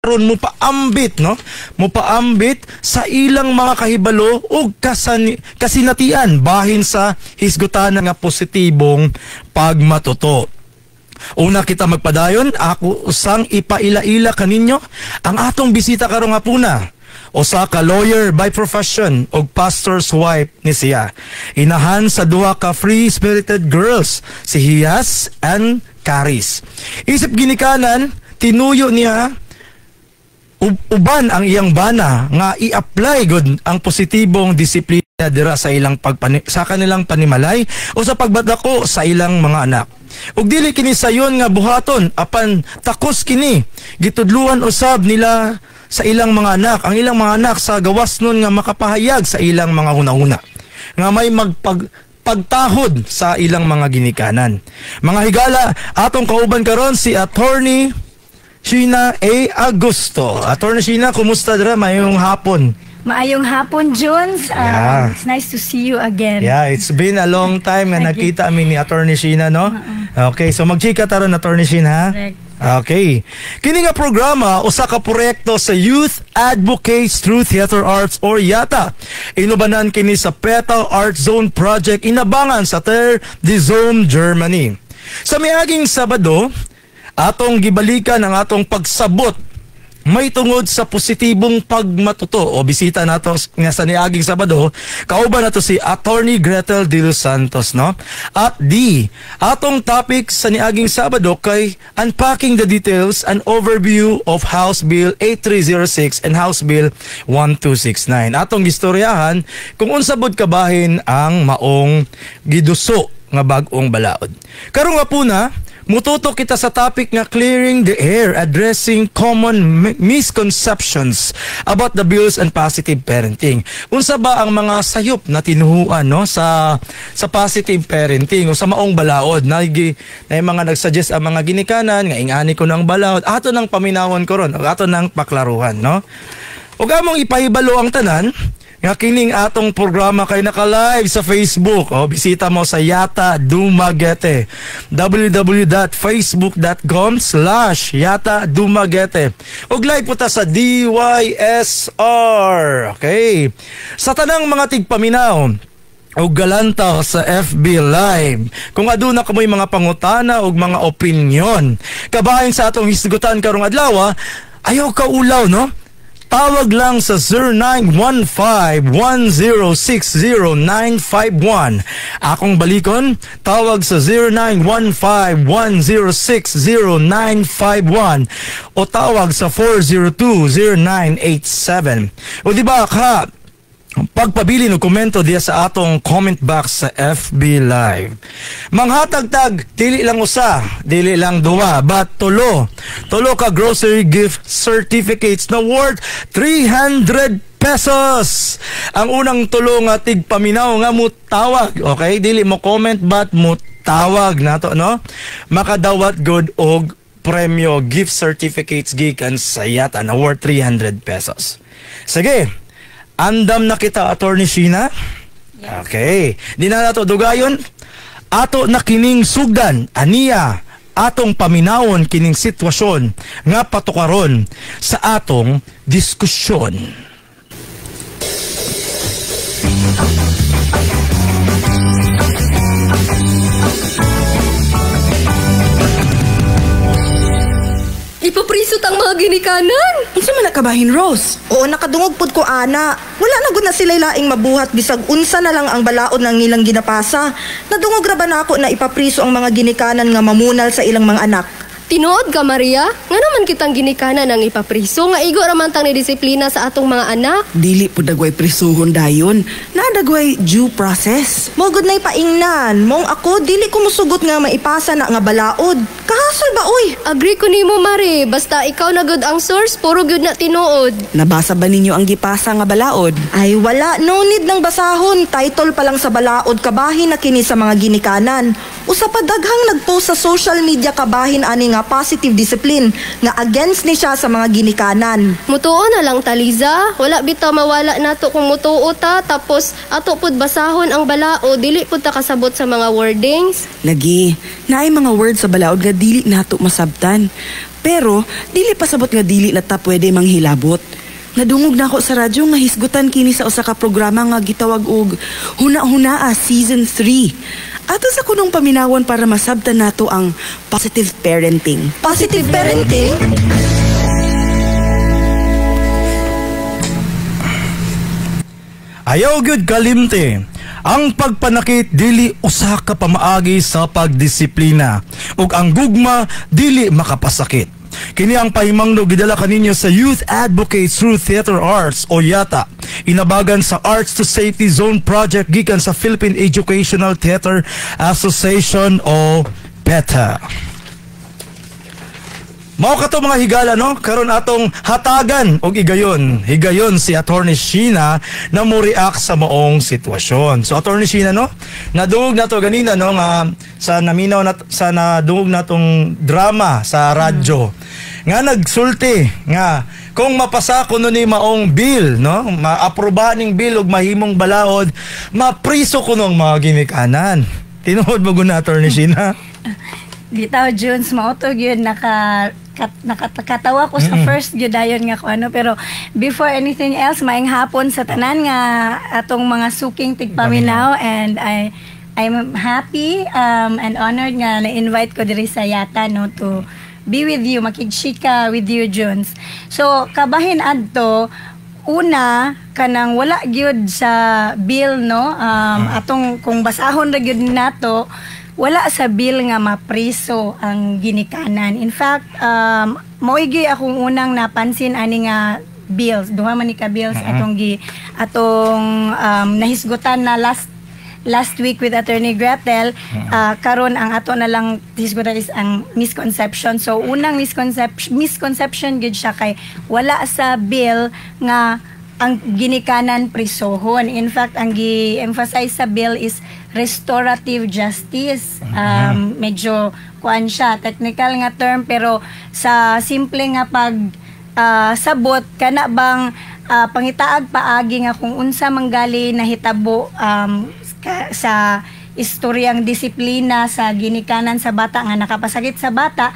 Karon mo paambit, no, mo paambit sa ilang mga kahibalo ug kasinatian bahin sa hisgutan nga positibong pagmatuto. Una kita magpadayon, ako usang ipaila-ila kaninyo ang atong bisita karong hapuna. Usa ka lawyer by profession ug pastor's wife ni siya. Inahan sa duha ka free-spirited girls, si Hiyas and Caris. Isip ginikanan, tinuyo niya uban ang iyang bana nga i-apply gud ang positibong disiplina dira sa ilang sa kanilang panimalay o sa pagbatako sa ilang mga anak. Ug dili kini sayon nga buhaton apan takos kini gitudluan usab nila sa ilang mga anak, ang ilang mga anak sa gawas nun nga makapahayag sa ilang mga hunahuna nga may pagtahod sa ilang mga ginikanan. Mga higala, atong kauban karon si Attorney Sheena A. Agusto. Attorney Sheena, kumusta dira? Maayong hapon. Maayong hapon, Jones. Yeah. It's nice to see you again. Yeah, it's been a long time nga nagkita mi ni Attorney Sheena, no? Okay, so magchika ta ron, Attorney Sheena, ha? Correct. Okay. Kini nga programa usa ka proyekto sa Youth Advocates Through Theater Arts or YATA. Inubanan kini sa Petal Art Zone Project inabangan sa Terre des Hommes, Germany. Sa miaging Sabado, atong gibalikan ang atong pagsabot may tungod sa positibong pagmatuto o bisita nato nga sa niaging Sabado, kauban nato si Attorney Gretel De Los Santos, no? At di atong topic sa niaging Sabado kay unpacking the details and overview of House Bill 8306 and House Bill 1269. Atong gistoryahan kung unsa bud kabahin ang maong giduso nga bag-ong balaod. Karong hapuna, mututok kita sa topic nga clearing the air, addressing common misconceptions about the bills and positive parenting. Unsa ba ang mga sayop na tinuhuan, no, sa positive parenting o sa maong balaod? Na mga nagsuggest ang mga ginikanan nga ingani ko ng balaod. Ato nang paminawon ko ron, ato nang paklaruhan, no? Ug among ipahibalo ang tanan nga kining atong programa kay naka-live sa Facebook. O bisita mo sa Yata Dumaguete. www.facebook.com/YataDumaguete. Ug live po ta sa DYSR. Okay. Sa tanang mga tigpaminaw o galantaw sa FB Live, kung aduna kamoy mga pangutana o mga opinyon kabahin sa atong hisgutan karong adlaw, ayaw ka ulaw, no? Tawag lang sa 0915-1060951. Akong balikon, tawag sa 0915-1060951 o tawag sa 402-0987. O di ba ka, pagpabili ng komento diya sa atong comment box sa FB Live. Manghatag-tag, dili lang usa, dili lang duwa, but tulo. Tulo ka grocery gift certificates na worth 300 pesos. Ang unang tulo nga tigpaminaw nga mutawag, okay? Dili mo comment but mutawag nato, no? Makadawat good og premyo gift certificates gikan sa Yata na worth 300 pesos. Sige. Andam na kita, Attorney Sheena. Okay. Di na nato dugayon. Ato na kining sugdan, aniya atong paminawon kining sitwasyon nga patukaron sa atong diskusyon. Ipapriso tang mga ginikanan. Unsa man nakabahin, Rose? Oo, nakadungog pud ko ana. Wala na gud na sila laing mabuhat bisag unsa na lang ang balaod ng ilang ginapasa. Nadungog ra ba nako na ipapriso ang mga ginikanan nga mamunal sa ilang mga anak? Tinuod ka, Maria? Nga naman kitang ginikanan ang ipapriso nga igo ra man tang nidisiplina sa atong mga anak. Dili pud dagway prisuhon dayon. Nadagway due process. Mo gud nay paingnan. Mong ako dili ko musugot nga maipasa na nga balaod. Kahasol ba oy? Agree ko nimo, Mari. Basta ikaw na gud ang source, puro gud na tinuod. Nabasa ba ninyo ang gipasa nga balaod? Ay wala, no need ng basahon. Title pa lang sa balaod kabahin na kini sa mga ginikanan. Usa pa, daghang nagpost sa social media kabahin ani nga positive discipline nga against ni siya sa mga ginikanan. Mutuo na lang ta, Liza. Wala bitaw mawala nato kung mutuo ta, tapos ato pud basahon ang balaod, dili pud ta kasabot sa mga wordings. Lagi, naay mga words sa balaod nga dili nato masabtan. Pero dili pasabot nga dili na ta pwede manghilabot. Nadungog na ako sa radyo nga hisgutan kini sa usa ka programa nga gitawag og Huna-Hunaa Season 3. Ato sa kunong paminawon para masabtan nato ang positive parenting. Positive parenting? Ayaw gyud kalimti. Ang pagpanakit dili usa ka pamaagi sa pagdisiplina ug ang gugma dili makapasakit. Kini ang pahimangno gidala kaninyo sa Youth Advocates Through Theater Arts o YATA. Inabagan sa Arts to Safety Zone Project gikan sa Philippine Educational Theater Association o PETA. Mao kato mga higala, no, karon atong hatagan og igayon. Higayon si Attorney Sheena na mo react sa maong sitwasyon. So Attorney Sheena, no, nadungog nato ganina, no, nga sa naminaw na sa nadungog natong drama sa radyo nga nagsulti nga kung mapasa kuno ni maong bill, no, maaprobahan ning bill ug mahimong balaod, mapriso kuno ang mga ginikanan. Tinuod mo guna, Attorney Sheena? Bitaw, Junes, mao to gyud nakatawa ko sa first gyud dayon nga ko ano, pero before anything else, maayong hapon sa tanan nga atong mga suking tigpaminaw, and I'm happy and honored nga na-invite ko diri sa Yata, no, to be with you, makigchika with you, Junes. So kabahin adto, una, kanang wala gyud sa bill, no, atong kung basahon ra gyud nato, wala sa bill nga mapriso ang ginikanan. In fact, mao gyud akong unang napansin ani nga bills, duha man ni ka bills atong nahisgutan na last last week with Attorney Gretel. Karon ang ato na lang hisgutan is ang misconception. So unang misconception, misconception gyud siya kay wala sa bill nga ang ginikanan prisohon. In fact, ang gi-emphasize sa bill is restorative justice. Medyo kuan siya, technical nga term, pero sa simple nga pag sabot, kana bang pangitaag paagi nga kung unsa manggali nahitabo sa istoryang disiplina sa ginikanan sa bata nga nakapasakit sa bata,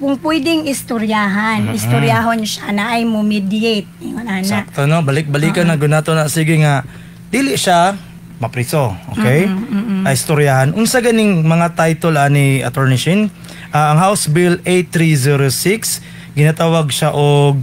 kung pwedeng istoryahan, istoryahon siya na ay mo mediate. Ingon ana. Sakto, no, balik-balikan na gunato na, sige nga dili siya mapriso, okay? Ay istoryahan. Unsa ganing mga title ani, Attorney Shin? Ah, ang House Bill 8306 ginatawag siya og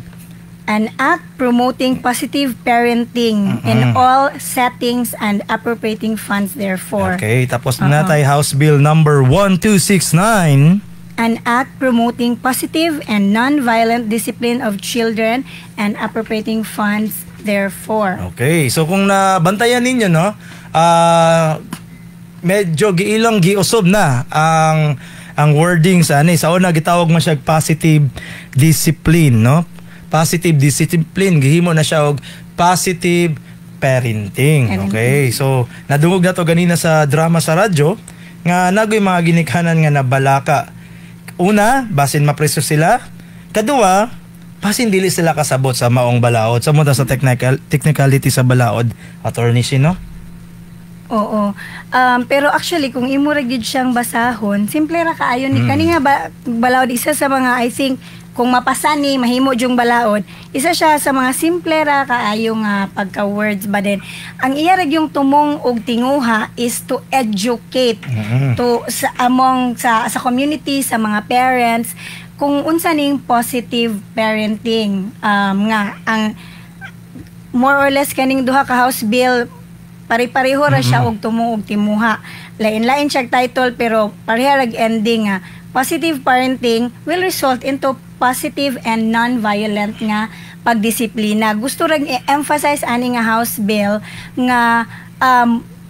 An act promoting positive parenting in all settings and appropriating funds therefore. Okay, tapos natay House Bill number 1269. An act promoting positive and non-violent discipline of children and appropriating funds therefore. Okay, so kung nabantayan ninyo, no, medyo giilang giusob na ang wording sa ani. Sa una gitawag man siya positive discipline, no? Positive discipline, gihimo na siya og positive parenting. Okay, so nadungog na to ganina sa drama sa radyo nga nagoy mga ginikanan nga nabalaka. Una, basin mapreso sila. Kadua, basin dili sila kasabot sa maong balaod. Sa sa technicality sa balaod, Attorney Sino? Oo. Pero actually, kung imo ra gyud siyang basahon, simple ra kaayo ni kani nga balaod. Isa sa mga, I think, kung mapasa ni mahimo jung balaod, isa siya sa mga simple ra kaayo nga pagka words ba din. Ang iya ra yung tumong og tinguha is to educate to sa among sa community, sa mga parents, kung unsa ning positive parenting, nga ang more or less kaning duha ka house bill, pare-pareho ra siya og tumong og timuha. Lain-lain siya title pero pareha rag ending nga positive parenting will result into positive and non-violent nga pagdisiplina. Gusto rag i-emphasize ani nga house bill nga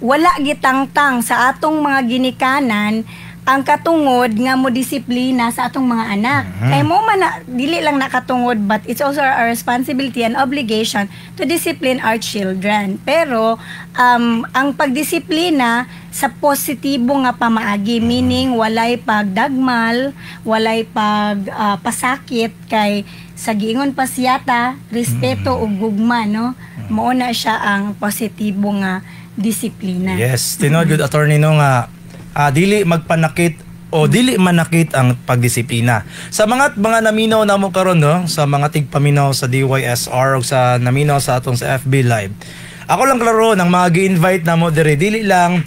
wala gitangtang sa atong mga ginikanan. Ang katungod nga mo disiplina sa atong mga anak. Kay mo man na, dili lang nakatungod, but it's also our responsibility and obligation to discipline our children. Pero ang pagdisiplina sa positibo nga pamaagi, meaning walay pagdagmal, walay pag pasakit, kay sa giingon pa siyata, respeto ug gugma, no? Mao na siya ang positibo nga disiplina. Yes, tinuod good, attorney, no, nga dili magpanakit o dili manakit ang pagdisiplina. Sa mga mga naminaw namo karon, no, sa mga tigpaminaw sa DYSR o sa naminaw sa atong sa FB Live. Ako lang klaro ng mga gi-invite namo diri, dili lang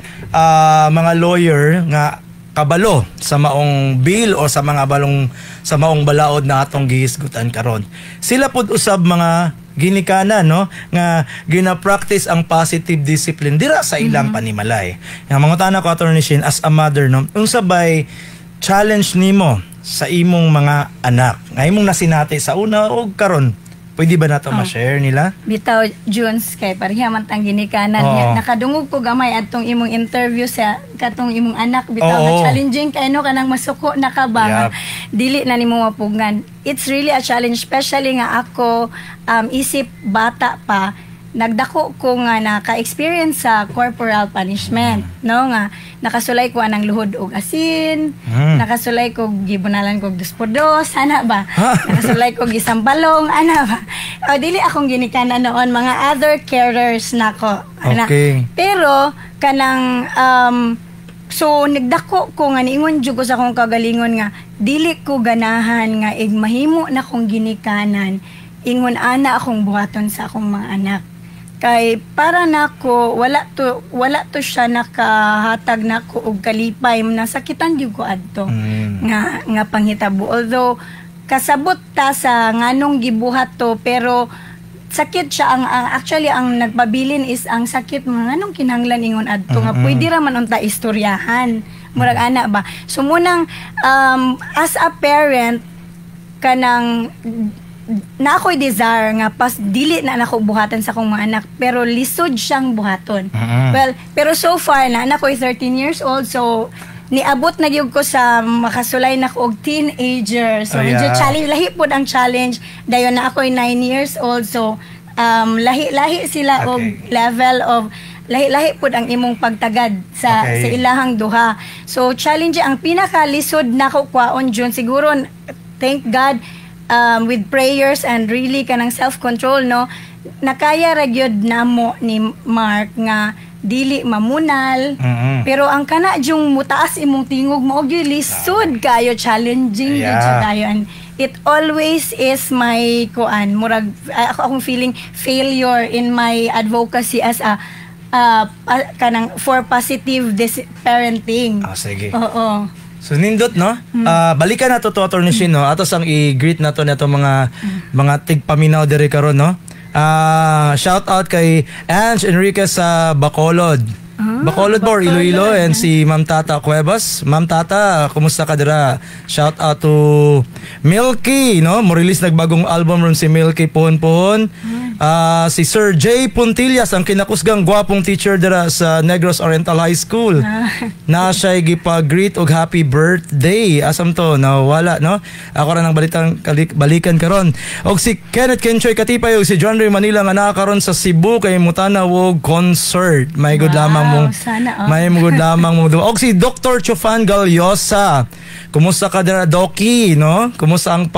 mga lawyer nga kabalo sa maong bill o sa mga balong sa maong balaod na atong gihisgutan karon. Sila pud usab mga ginikanan, no, nga gina-practice ang positive discipline dira sa ilang panimalay. Nga mangutana ko, Attorney Shin, as a mother, no, unsa bay challenge nimo sa imong mga anak nga imong nasinati sa una o karon? Pwede ba nato ma-share nila? Bitaw, Junes, kay pareha man tang ginikanan. Nakadungog ko gamay atong imong interview sa katong imong anak bitaw nga challenging kay, no, kanang masuko na ka ba nga dili na nimo mapugngan. It's really a challenge, especially nga ako, isip bata pa, nagdako ko nga naka-experience sa corporal punishment, no, nga nakasulay ko anang luhod og asin, nakasulay ko gibunalan ko dos por dos, ana ba? Nakasulay ko gisambalong, ana ba? O, dili akong ginikanan noon, mga other carers nako. Ana. Pero kanang so nagdako ko nga niingon jud ko sa akong kagalingon nga dili ko ganahan nga ig mahimo na kong ginikanan, ingon ana akong buhaton sa akong mga anak. Kay para nako wala to siya nakahatag nako og kalipay, nasakitan gyud ko adto nga nga panghitabo. Although kasabot ta sa nganong gibuhat to, pero sakit siya. Ang actually ang nagpabilin is ang sakit mga nganong kinahanglan ingon adto nga pwede ra man unta istoryahan, murag ana ba. So munang as a parent, kanang na ako'y desire nga pas dili na nako buhatan sa akong mga anak, pero lisod siyang buhaton. Well, pero so far na anak ko'y 13 years old, so niabot na gyud ko sa makasulay na ko og teenager. So medyo challenge, lahi pod ang challenge. Dayon na ako'y 9 years old, so lahi-lahi sila og level of lahi-lahi pod ang imong pagtagad sa sa ilahang duha. So challenge, ang pinakalisod nako kwaon jud siguro, thank God, with prayers and really kanang self-control, no, nakaya ra gyud namo ni Mark nga dili mamunal. Pero ang kana jung mutaas imong tingog, mao gyud lisod kayo, challenging gyud siya kayo, and it always is my kuan, murag ako akong feeling failure in my advocacy as a kanang for positive parenting. Ah, sige. Oo. So nindot, no? Ah, balikan nato to, Attorney Shin, no. Ato sang i-greet nato nato mga mga tigpaminaw diri karon, no. Ah, shout out kay Ange Enriquez sa Bacolod. Bacolod ba or Iloilo, and si Ma'am Tata Cuevas. Ma'am Tata, kumusta ka dira? Shout out to Milky, no? Mo release nagbagong album ron si Milky Pohon Pohon. Ah, si Sir J Puntillas, ang kinakusgang gwapong teacher dira sa Negros Oriental High School. Na siya gipag-greet og happy birthday. Asam to? Nawala, no? Ako ra nang balitang balikan karon. Og si Kenneth Kenchoy Katipay og si John Ray Manila nga naa karon sa Cebu kay mutanaw og concert. May good lamang mo. Sana all. May good lamang mo. Og si Dr. Chofan Galyosa. Kumusta ka dira, Doki, no? Kumusta ang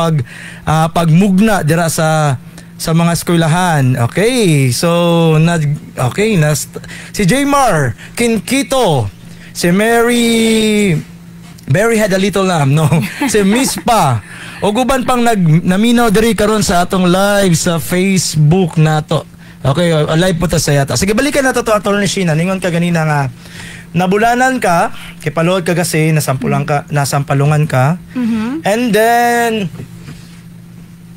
pagmugna dira sa mga eskwelahan? Okay. So na okay nas si Jmar Kinkito, si Mary Mary had a little lamb, no? Si Miss Pa. O uban pang nag naminaw diri karon sa atong live sa Facebook nato. Okay, live po ta sa yata. Sige, balikan nato to, Attorney Sheena. Ningon ka ganina nga nabulanan ka, kay paluod ka kasi nasampulan ka, nasampalungan ka. And then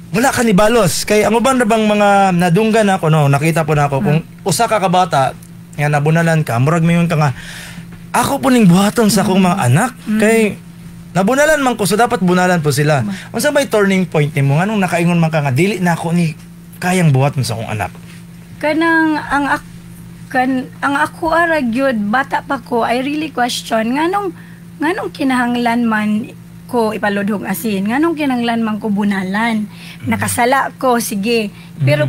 wala ka ni balos kay ang uban ra bang mga nadunggan ako, no, nakita po na ako, kung usa ka ka bata nga nabunalan ka, murag mayon ka nga ako po ning buhaton sa akong mga anak kay nabunalan man ko, so dapat bunalan po sila. Unsa may turning point nimo, nganong nakaingon man ka nga dili na ako ni kayang buhaton sa akong anak? Kanang ang ang ako ara gyud, bata pa ko, I really question nganong Nganong kinahanglan man ko ipaludhog asin? Nganong kinahanglan man ko bunalan? Nakasala ko, sige. Pero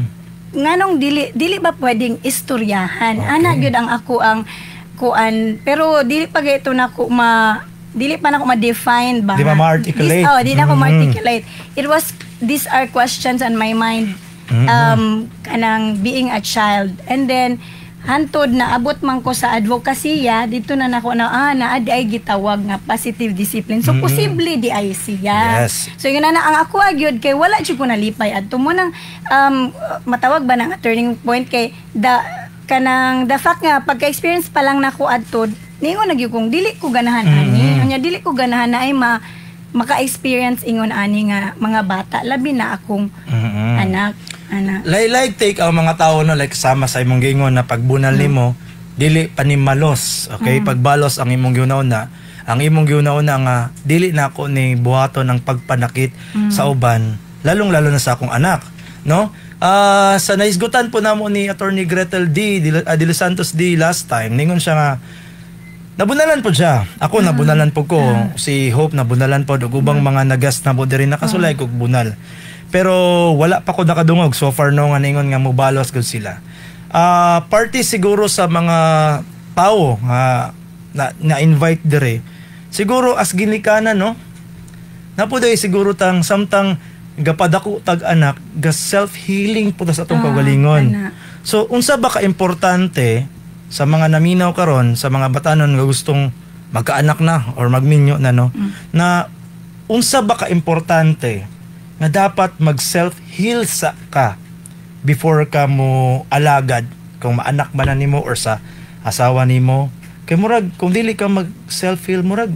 nganong dili ba pwedeng istoryahan? Ana gyud ang ako ang kuan, pero dili pa gayto nako ma dili pa nako ma-define ba. Di ba ma-articulate? Oh, di na ko ma-articulate. It was These are questions on my mind kanang being a child. And then hantod na abot man ko sa advokasya, dito na nako na naa diay gitawag nga positive discipline. So posible diay siya. So yun na ang ako gyud kay wala jud ko nalipay adto mo nang matawag ba na nga turning point, kay the kanang the fact nga pagka-experience pa lang nako adto, ningon na gyud kong dili ko ganahan ani. Unya dili ko ganahan na ay maka-experience ingon ani nga mga bata, labi na akong anak ana. Like take ang mga tao, no, like sama sa imong giingon na pagbunal nimo dili panimalos, okay? Pagbalos ang imong giuna-una, ang imong giuna-una nga dili na ako ni buhaton ng pagpanakit sa uban, lalong lalo na sa akong anak, no? Sa naisgutan po namo ni Attorney Gretel D. De Los Santos D last time, ningon siya nga nabunalan po siya. Ako, nabunalan po ko. Si Hope, nabunalan po. Ug ubang mga nagas na po diri nakasulay kog bunal. Pero wala pa ko nakadungog so far, no, nga ningon nga mubalos gud sila. Party siguro sa mga tao nga na invite dire. Siguro as ginikanan, no. Napuday siguro tang samtang gapadako tag anak, ga self-healing po ta sa atong kaugalingon. Ana. So unsa ba ka importante sa mga naminaw karon, sa mga batanon nga gustong magkaanak na or magminyo na, no, na unsa ba ka importante nga dapat mag self-heal sa ka before ka mo alagad, kung maanak man na nimo or sa asawa nimo? Kay murag kung dili ka mag self-heal, murag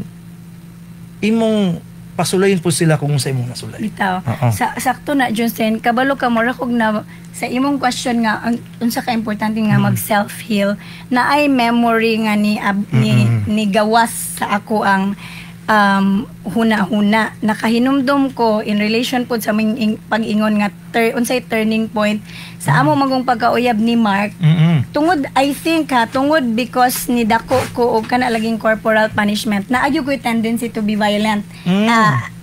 imong pasulayin po sila kung sa imong nasulay. Bitaw. Oo. Sa sakto na, Johnson, kabalo ka mo kog na sa imong question nga unsa ka importante nga mag self-heal, na ay memory nga ni gawas sa ako ang huna-huna. Nakahinumdum ko in relation pod sa pag-ingon nga unsay turning point sa amo magong pagkauyab ni Mark, tungod, I think ha, tungod because ni dako ko og kana laging corporal punishment na agyo ko'y tendency to be violent.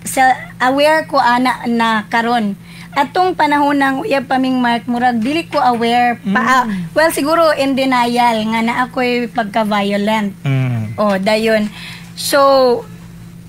Sa aware ko ana na karon. Atong panahon ng uyab pa ming Mark, murag dili ko aware pa. Well, siguro in denial nga na ako'y pagka-violent. Oh, dayon. So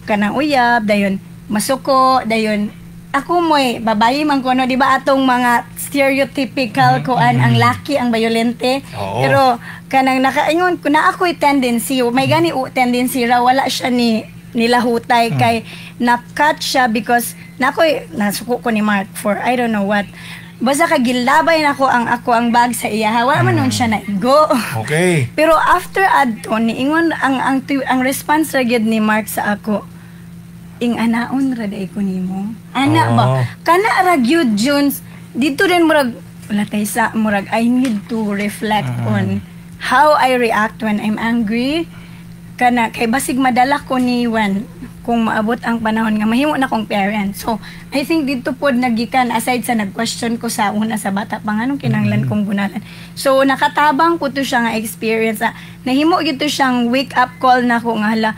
kanang uyab, dayon masuko, dayon ako mo'y babayi man ko, no, di ba atong mga stereotypical kuan, ang laki ang violente? Oo. Pero kanang nakaingon ko na ako'y tendency, may gani o tendency ra, wala siya ni nilahutay kay na-cut siya because na ako'y nasuko ko ni Mark for I don't know what. Basta kagilabay na ako ang bag sa iya. Wala man nun siya naigo. Pero after adto, niingon ang response ra gyud ni Mark sa ako, "Ing anaon ra day ko nimo." Ana ba? Kana ra gyud, Junes. Dito din murag wala tay sa murag I need to reflect on how I react when I'm angry. Kana kay basig madala ko ni when kung maabot ang panahon nga mahimo na kong parent. So, I think dito pod nagikan, aside sa nag-question ko sa una sa bata pa nganong kinahanglan kong bunalan. So, nakatabang ko to siya nga experience. Nahimo gito siyang wake up call na ko nga hala,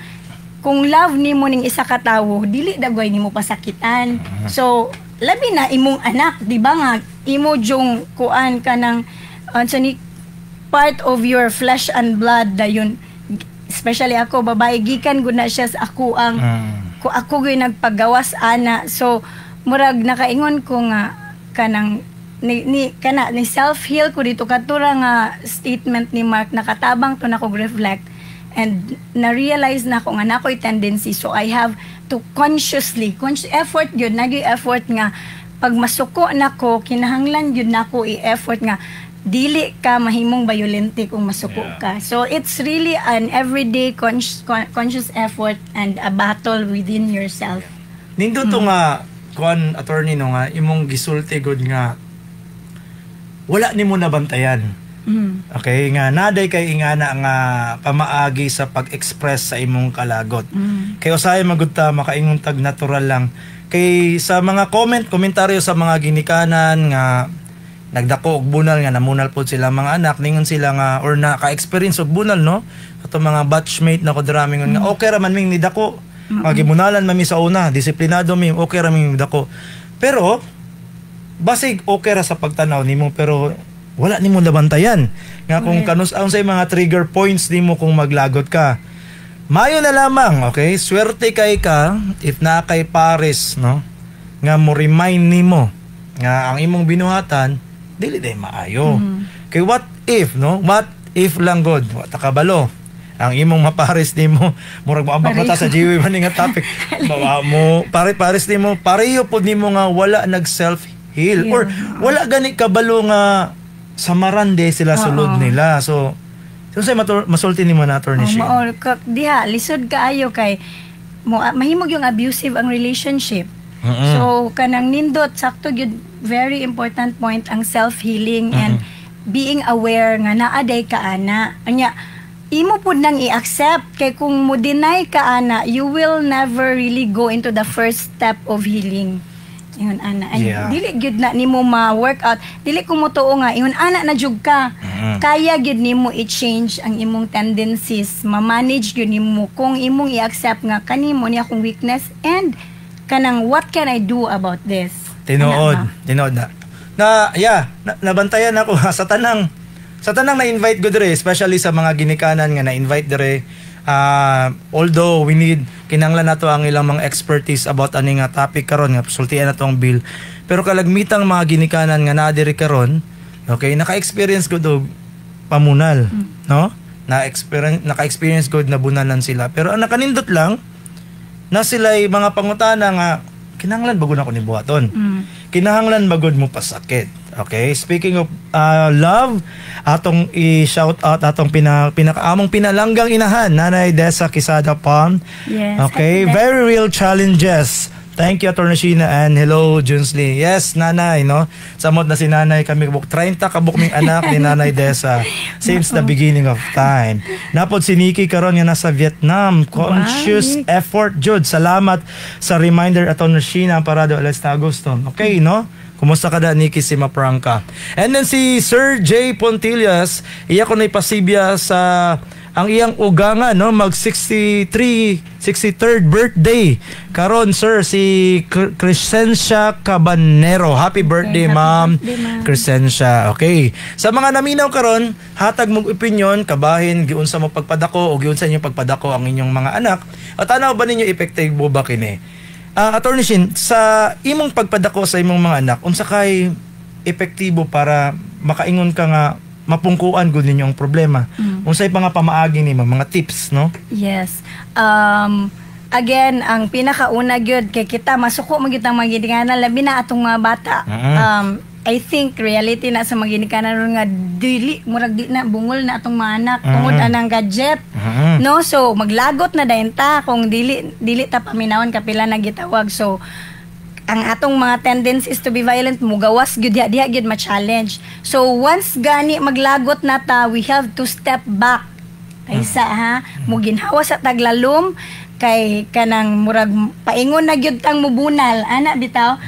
kung love nimo ning isa ka tawo, dili dagway nimo pasakitan. So, labi na imong anak, di ba nga imo jung kuan ka ng unsa ni, part of your flesh and blood dayon. Especially ako, babae, gikan gud na siya sa ako ang ko, ako gyud nagpagawas ana. So murag nakaingon ko nga kanang ni kana ni self heal ko dito katura nga statement ni Mark, nakatabang to nako reflect and na-realize na ko nga na ako'y tendency, so I have to consciously conscious effort yun, nagi effort nga pag masuko nako, kinahanglan yun nako i-effort nga dili ka mahimong violente kung masuko ka. So it's really an everyday conscious effort and a battle within yourself. Nindot to nga kuan, attorney, no, nga imong gisulti gud nga wala nimo nabantayan. Okay, nga naday kay ingana nga pamaagi sa pag-express sa imong kalagot. Kay usahay magud ta makaingon tag natural lang. Kay sa mga komentaryo sa mga ginikanan nga nagdako og bunal nga namunal pod sila mga anak, ningon sila nga or naka-experience og bunal, no, ato mga batchmate na ko dira, mingon nga okay ra man ming nidako nga gimunalan man mi sa una, disiplinado mi, okay ra ming dako. Pero basig okay ra sa pagtanaw nimo, pero wala nimo nabantayan nga kung kanus ang say mga trigger points nimo kung maglagot ka. Mayo na lamang, okay? Swerte kay ka if naa kay pares, no, nga mo remind nimo nga ang imong binuhatan dili day maayo. Kay what if, no? What if lang god, wa ta kabalo. Ang imong mapares nimo, murag moambak na ta sa GW man nga topic. Bawa mo pare pares nimo, pareho pod nimo nga wala nag self heal or wala gani kabalo nga samaran de sila sulod nila. So, so say masulti nimo na, Attorney Oh, Shane. mao diha lisod kaayo kay mo mahimog yung abusive ang relationship. So kanang nindot sakto gyud, very important point ang self-healing and being aware nga naa day ka ana. Anya imo pud nang i-accept kay kung mo deny ka ana, you will never really go into the first step of healing. Ingon ana. And dili gyud na nimo ma-work out. Dili ko motuo nga ingon ana na jud ka. Kaya gyud nimo i-change ang imong tendencies, ma-manage gyud nimo kung imong i-accept nga kanimo ni akong weakness and kanang what can I do about this? Tinuod, Ana ba? Tinuod na. Na yeah, nabantayan ako sa tanang na-invite ko dire, especially sa mga ginikanan nga na-invite dire. Although we need, kinanglan nato ang ilang mga expertise about ani nga topic karon nga sultian nato ang bill. Pero kalagmitang mga ginikanan nga naa diri karon, okay, naka-experience ko og pamunal, no? Na-experience naka-experience gud na bunalan sila. Pero ang nakanindot lang na sila'y mga pangutana nga kinahanglan ba gud ako ni buhaton? Kinahanglan ba gud mo pasakit? Okay, speaking of love, atong i-shout out atong pinakaamong pinalanggang inahan, Nanay Desa Quesada Palm. Yes, Okay, happy birthday. Very real challenges. Thank you, Attorney Sheena, and hello, Junsley. Yes, Nanay, no? Samot na si Nanay kami kabuk. 30 kabuk ming anak ni Nanay Desa since the beginning of time. Napod si Nikki karon nga nasa Vietnam. Conscious Wow, Nick. Effort, Jude. Salamat sa reminder, Attorney Sheena Parado Alas Agosto. Okay, no? Kumusta ka da, Nikki si Maprangka? And then si Sir J. Pontillas, iya ko na ipasibya sa ang iyang uganga, no, mag 63 63rd birthday karon, sir, si Crescencia Cabanero. Happy birthday, Happy ma'am. Birthday, ma'am. Crescencia. Okay, sa mga naminaw karon, hatag mong opinion kabahin giunsa mo pagpadako o giunsa inyo pagpadako ang inyong mga anak at tanaw ba ninyo epektibo ba kini? Attorney Shin, sa imong pagpadako sa imong mga anak, unsa kay epektibo para makaingon ka nga mapungkuan gud ninyo ang problema? Unsay pa nga pamaagi nimo, mga tips, no? Yes. Again, ang pinakauna gyud kay kita masuko man gyud ang mga ginikanan, labi na atong mga bata. I think reality na sa mga ginikanan ron nga dili murag di na bungol na atong mga anak tungod anang gadget. No, so maglagot na dayon ta kung dili dili ta paminawon kapila na gitawag. So ang atong mga tendencies to be violent mugawas gyud diha, diha gyud ma-challenge. So once gani maglagot na ta, we have to step back. Kaysa ha, mo ginhawa sa taglalom kay kanang murag paingon na gyud tang mubunal ana bitaw.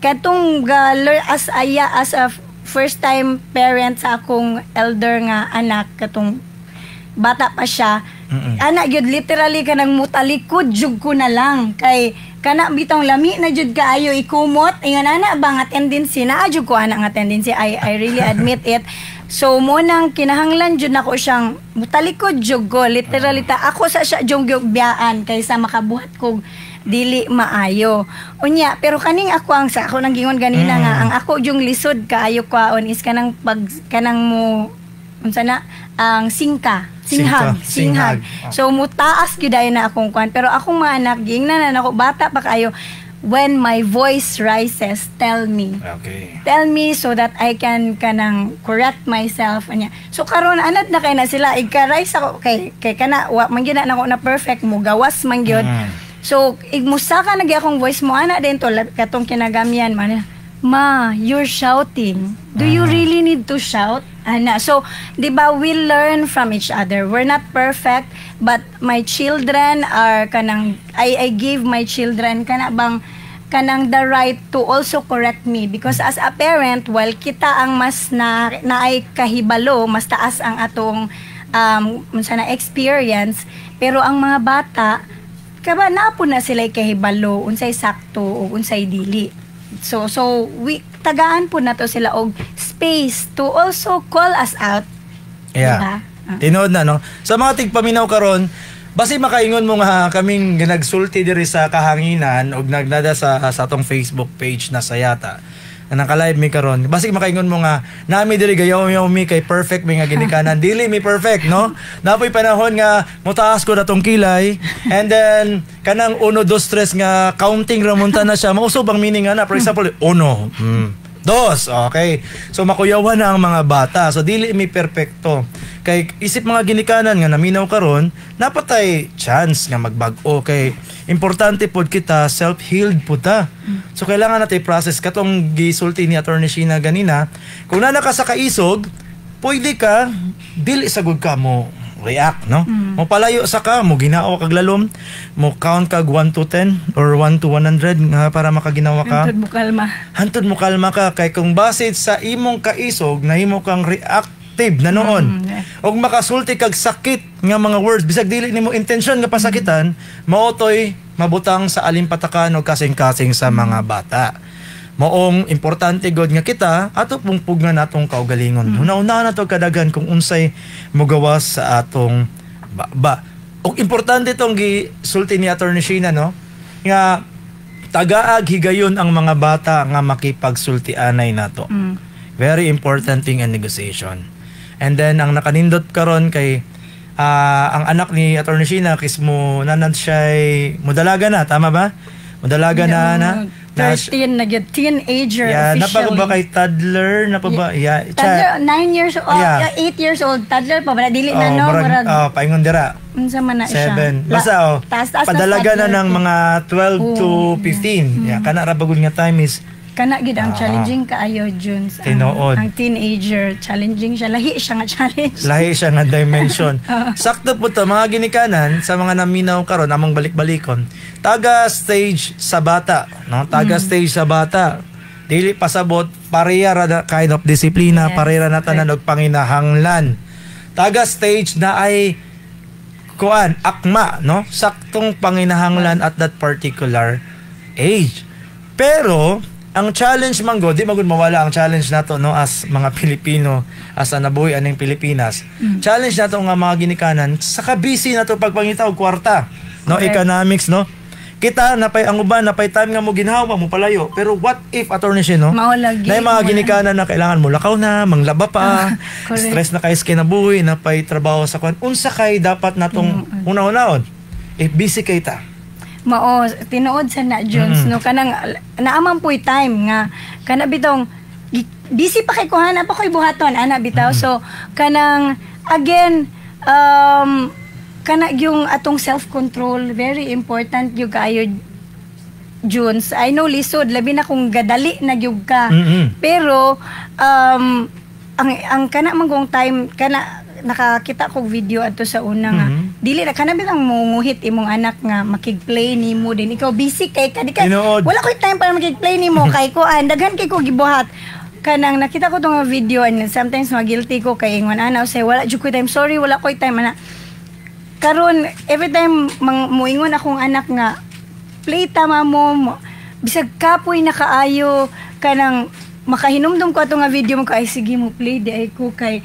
Katong ga as aya as a first time parent sa akong elder nga anak, katong bata pa siya ana gyud, literally kanang mutalikod jud ko na lang kay kana bitong lami na jud kaayo ikumot. Ingon ana ba nga tendency naa jud ko ana nga tendency. I really admit it. So mo nang kinahanglan jud nako siyang mutalikod jud ko literally, ta ako sa siya jud biyaan kaysa makabuhat kog dili maayo unya. Pero kaning ako ang sa ako nang gingon ganina nga ang ako yung lisod kaayo kwaon is kanang pag kanang mo unsa na ang singka, singhag. Singka, singhag. Singhag. So mutaas gyud dayon na akong kwan, pero akong mga anak giingnan na nako bata pa kayo, "When my voice rises, tell me. Tell me so that I can kanang correct myself," anya. So karon anad na kay na sila igka-rise ako kay kay kana wa man gyud na nako na perfect, mo gawas man gyud. So ig musaka na gyud akong voice mo ana din to katong kinagamyan man, "Ma, you're shouting. Do you really need to shout?" Ana. So, di ba, we learn from each other. We're not perfect, but my children are kanang, I give my children kana bang, kanang the right to also correct me, because as a parent, while kita ang mas na naay kahibalo, mas taas ang atong unsa na experience, pero ang mga bata kaba naa po na sila kahibalo unsay sakto o unsay dili. So we tagaan po nato sila og space to also call us out. Yeah. Diba? Tinuod na, no? Sa mga tigpaminaw karon, basi makaingon mo nga kaming nagsulti diri sa kahanginan og nagnada sa atong Facebook page na Sayata na naka-live mi karon. Basi makaingon mo nga nami diri gayaw mi kay perfect mi nga ginikanan. Dili mi perfect, no? Napoy panahon nga motaas ko natong kilay and then kanang uno, dos, tres nga counting ramunta na siya. Mausob ang meaning nga na. For example, uno, dos, okay. So makuyawan na ang mga bata. So dili mi perpekto. Kay isip mga ginikanan nga naminaw karon, napatay chance nga magbag-o kay importante pod kita self-healed pud ta. So kailangan natin process katong gisulti ni Attorney Sheena ganina. Kung naa ka sa kaisog, pwede ka dili sa gud ka mo react, no? Mo palayo sa ka, mo ginaaw kag lalom, mo count kag 1 to 10 or 1 to 100 nga para makaginawa ka. Hantod mo kalma. Hantod mo kalma ka kay kung base sa imong kaisog nahimo kang reactive na noon og makasulti kag sakit nga mga words bisag dili nimo intention nga pasakitan, mao toy mabutang sa alimpatakan o kasing-kasing sa mga bata. Maong importante god nga kita ato pong pugnan natong kaugalingon. Huna-huna na to kadaghan kung unsay mogawas sa atong ba. Og importante tong gisulti ni Attorney Sheena, no, nga tagaag higayon ang mga bata nga makipagsultianay nato. Very important thing in negotiation. And then ang nakanindot karon kay ang anak ni Attorney Sheena kismo nanan siya mudalaga na, tama ba? Mudalaga na na. Na 13 na gyud, teenager yeah, officially. Napa ba kay toddler? Napa ba? Yeah, Toddler, 9 years old, 8 years old, toddler pa ba? Dili na, oh, no, murag, murag, oh, paingon dira. Unsa man na siya? 7. Basta oh, Taas-taas na padalaga na toddler. ng mga 12 to 15. Yeah, kana ra bagud nga time is Kana gid ang challenging kaayo, Junes. Ang, Tinuod. ang teenager, challenging siya. Lahi siya nga challenge. Lahi siya nga dimension. Sakto po to, mga ginikanan, sa mga naminaw karon among balik-balikon. Taga stage sa bata, no? Taga stage sa bata. Dili pasabot pareha ra na kind of disiplina, pareha ra na tanan og panginahanglan. Taga stage na ay kuan akma, no? Saktong panginahanglan at that particular age. Pero ang challenge man go, di magud mawala ang challenge nato, no, as mga Pilipino, as a nabuhi aning Pilipinas. Challenge nato nga mga ginikanan sa ka-busy nato pagpangita og kwarta, no? Correct. Economics, no? Kita napay ang uban, napay time nga mo ginhawa mo palayo, pero what if, Attorney Shin, no, Mao lagi, na yung mga wala. ginikanan na kailangan mo lakaw na, manglaba pa, stress na kay sa kinabuhi, napay trabaho sa kwan, unsa kay dapat natong una-unaon if busy kay ta? Mao, tinuod sa na, Jones, no, kanang naaman po'y time nga kana bitong busy pa kay kuha na pa ko'y buhaton ana bitaw. So kanang again, kana yung atong self-control, very important yung kaayo, Junes. I know lisod, labi na kung gadali na gyud ka. Pero ang kana man kong time kana nakakita kog video adto sa una nga dili na kana bitang munguhit imong anak nga makig-play nimo din ikaw busy kay ka, di ka Tinuod. wala koy time para makig-play nimo kay kuan, daghan kay ko gibuhat. Kanang nakita ko tong video and sometimes magilty ko kay ingon ana say wala jud ko time, sorry, wala koy time ana. Karon every time mang muingon akong anak nga play tama mo, bisag kapoy na kaayo, kanang makahinumdum ko ato nga video mo ko, ay sige mo play di ay ko kay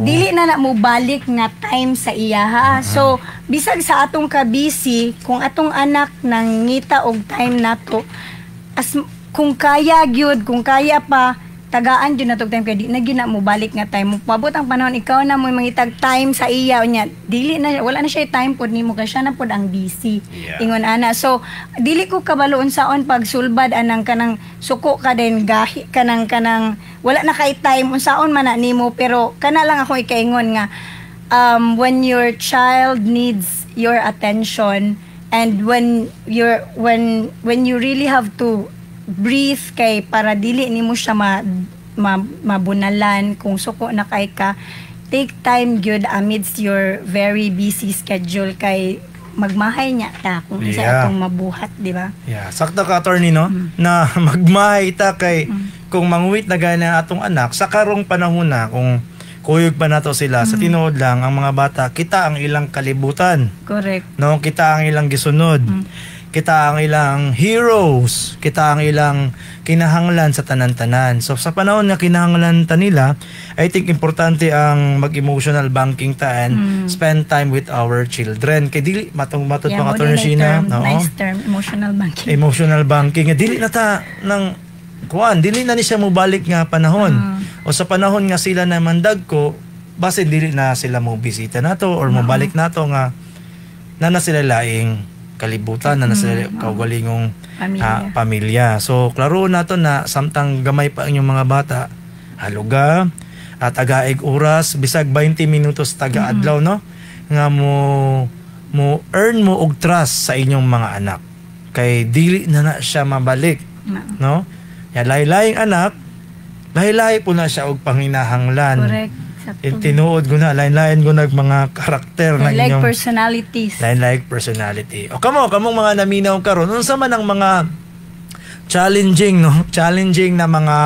dili na na mo balik nga time sa iya ha. So bisag sa atong ka busy, kung atong anak nang ngita og time nato, as kung kaya gyud, kung kaya pa, tagaan jud nato og time kay di na gyud na mo balik nga time mo. Pabot ang panahon ikaw na mo mangitag time sa iya unya dili na, wala na siya time pod nimo kay siya na pod ang busy. Ingon ana. So dili ko kabalo unsaon pagsulbad anang kanang suko ka din gahi kanang wala na kay time, unsaon man na nimo, pero kana lang ako ikaingon nga when your child needs your attention and when you really have to breathe kay para dili nimo siya mabunalan kung suko na kay ka, take time gyud amidst your very busy schedule kay magmahay niya ta kung unsa atong mabuhat, di ba? Yeah, sakto ka, attorney, no? Na magmahay ta kay kung manguwit na gani ang atong anak sa karong panahon na, kung kuyog pa nato sila, sa tinuod lang ang mga bata, kita ang ilang kalibutan. No, kita ang ilang gisunod. Kita ang ilang heroes, kita ang ilang kinahanglan sa tanan-tanan. So sa panahon nga kinahanglan ta nila, I think importante ang mag-emotional banking ta and spend time with our children. Kay dili matong matod Yeah, mga mo attorney din Sheena, term, oo. nice term, emotional banking. Emotional banking. Dili na ta ng kuan, dili na ni siya mobalik nga panahon. O sa panahon nga sila na mandag ko, basin dili na sila mo bisita nato or mobalik nato nga na sila laing kalibutan, na sila kaugalingong Pamilya. Pamilya. So klaro nato na samtang gamay pa ang inyong mga bata, haluga at tagaeg oras bisag 20 minutos taga adlaw, no, nga mo mo earn mo og trust sa inyong mga anak kay dili na na siya mabalik, no? Ya lahi-lahing anak, lahi-lahi po na siya og panginahanglan. Sakto. In tinuod ko na, lain-lain ko nag mga karakter ng Like inyong personalities. Lain-lain personality. O kamo, kamong mga naminaw karon, unsa man ang mga challenging, no? Challenging na mga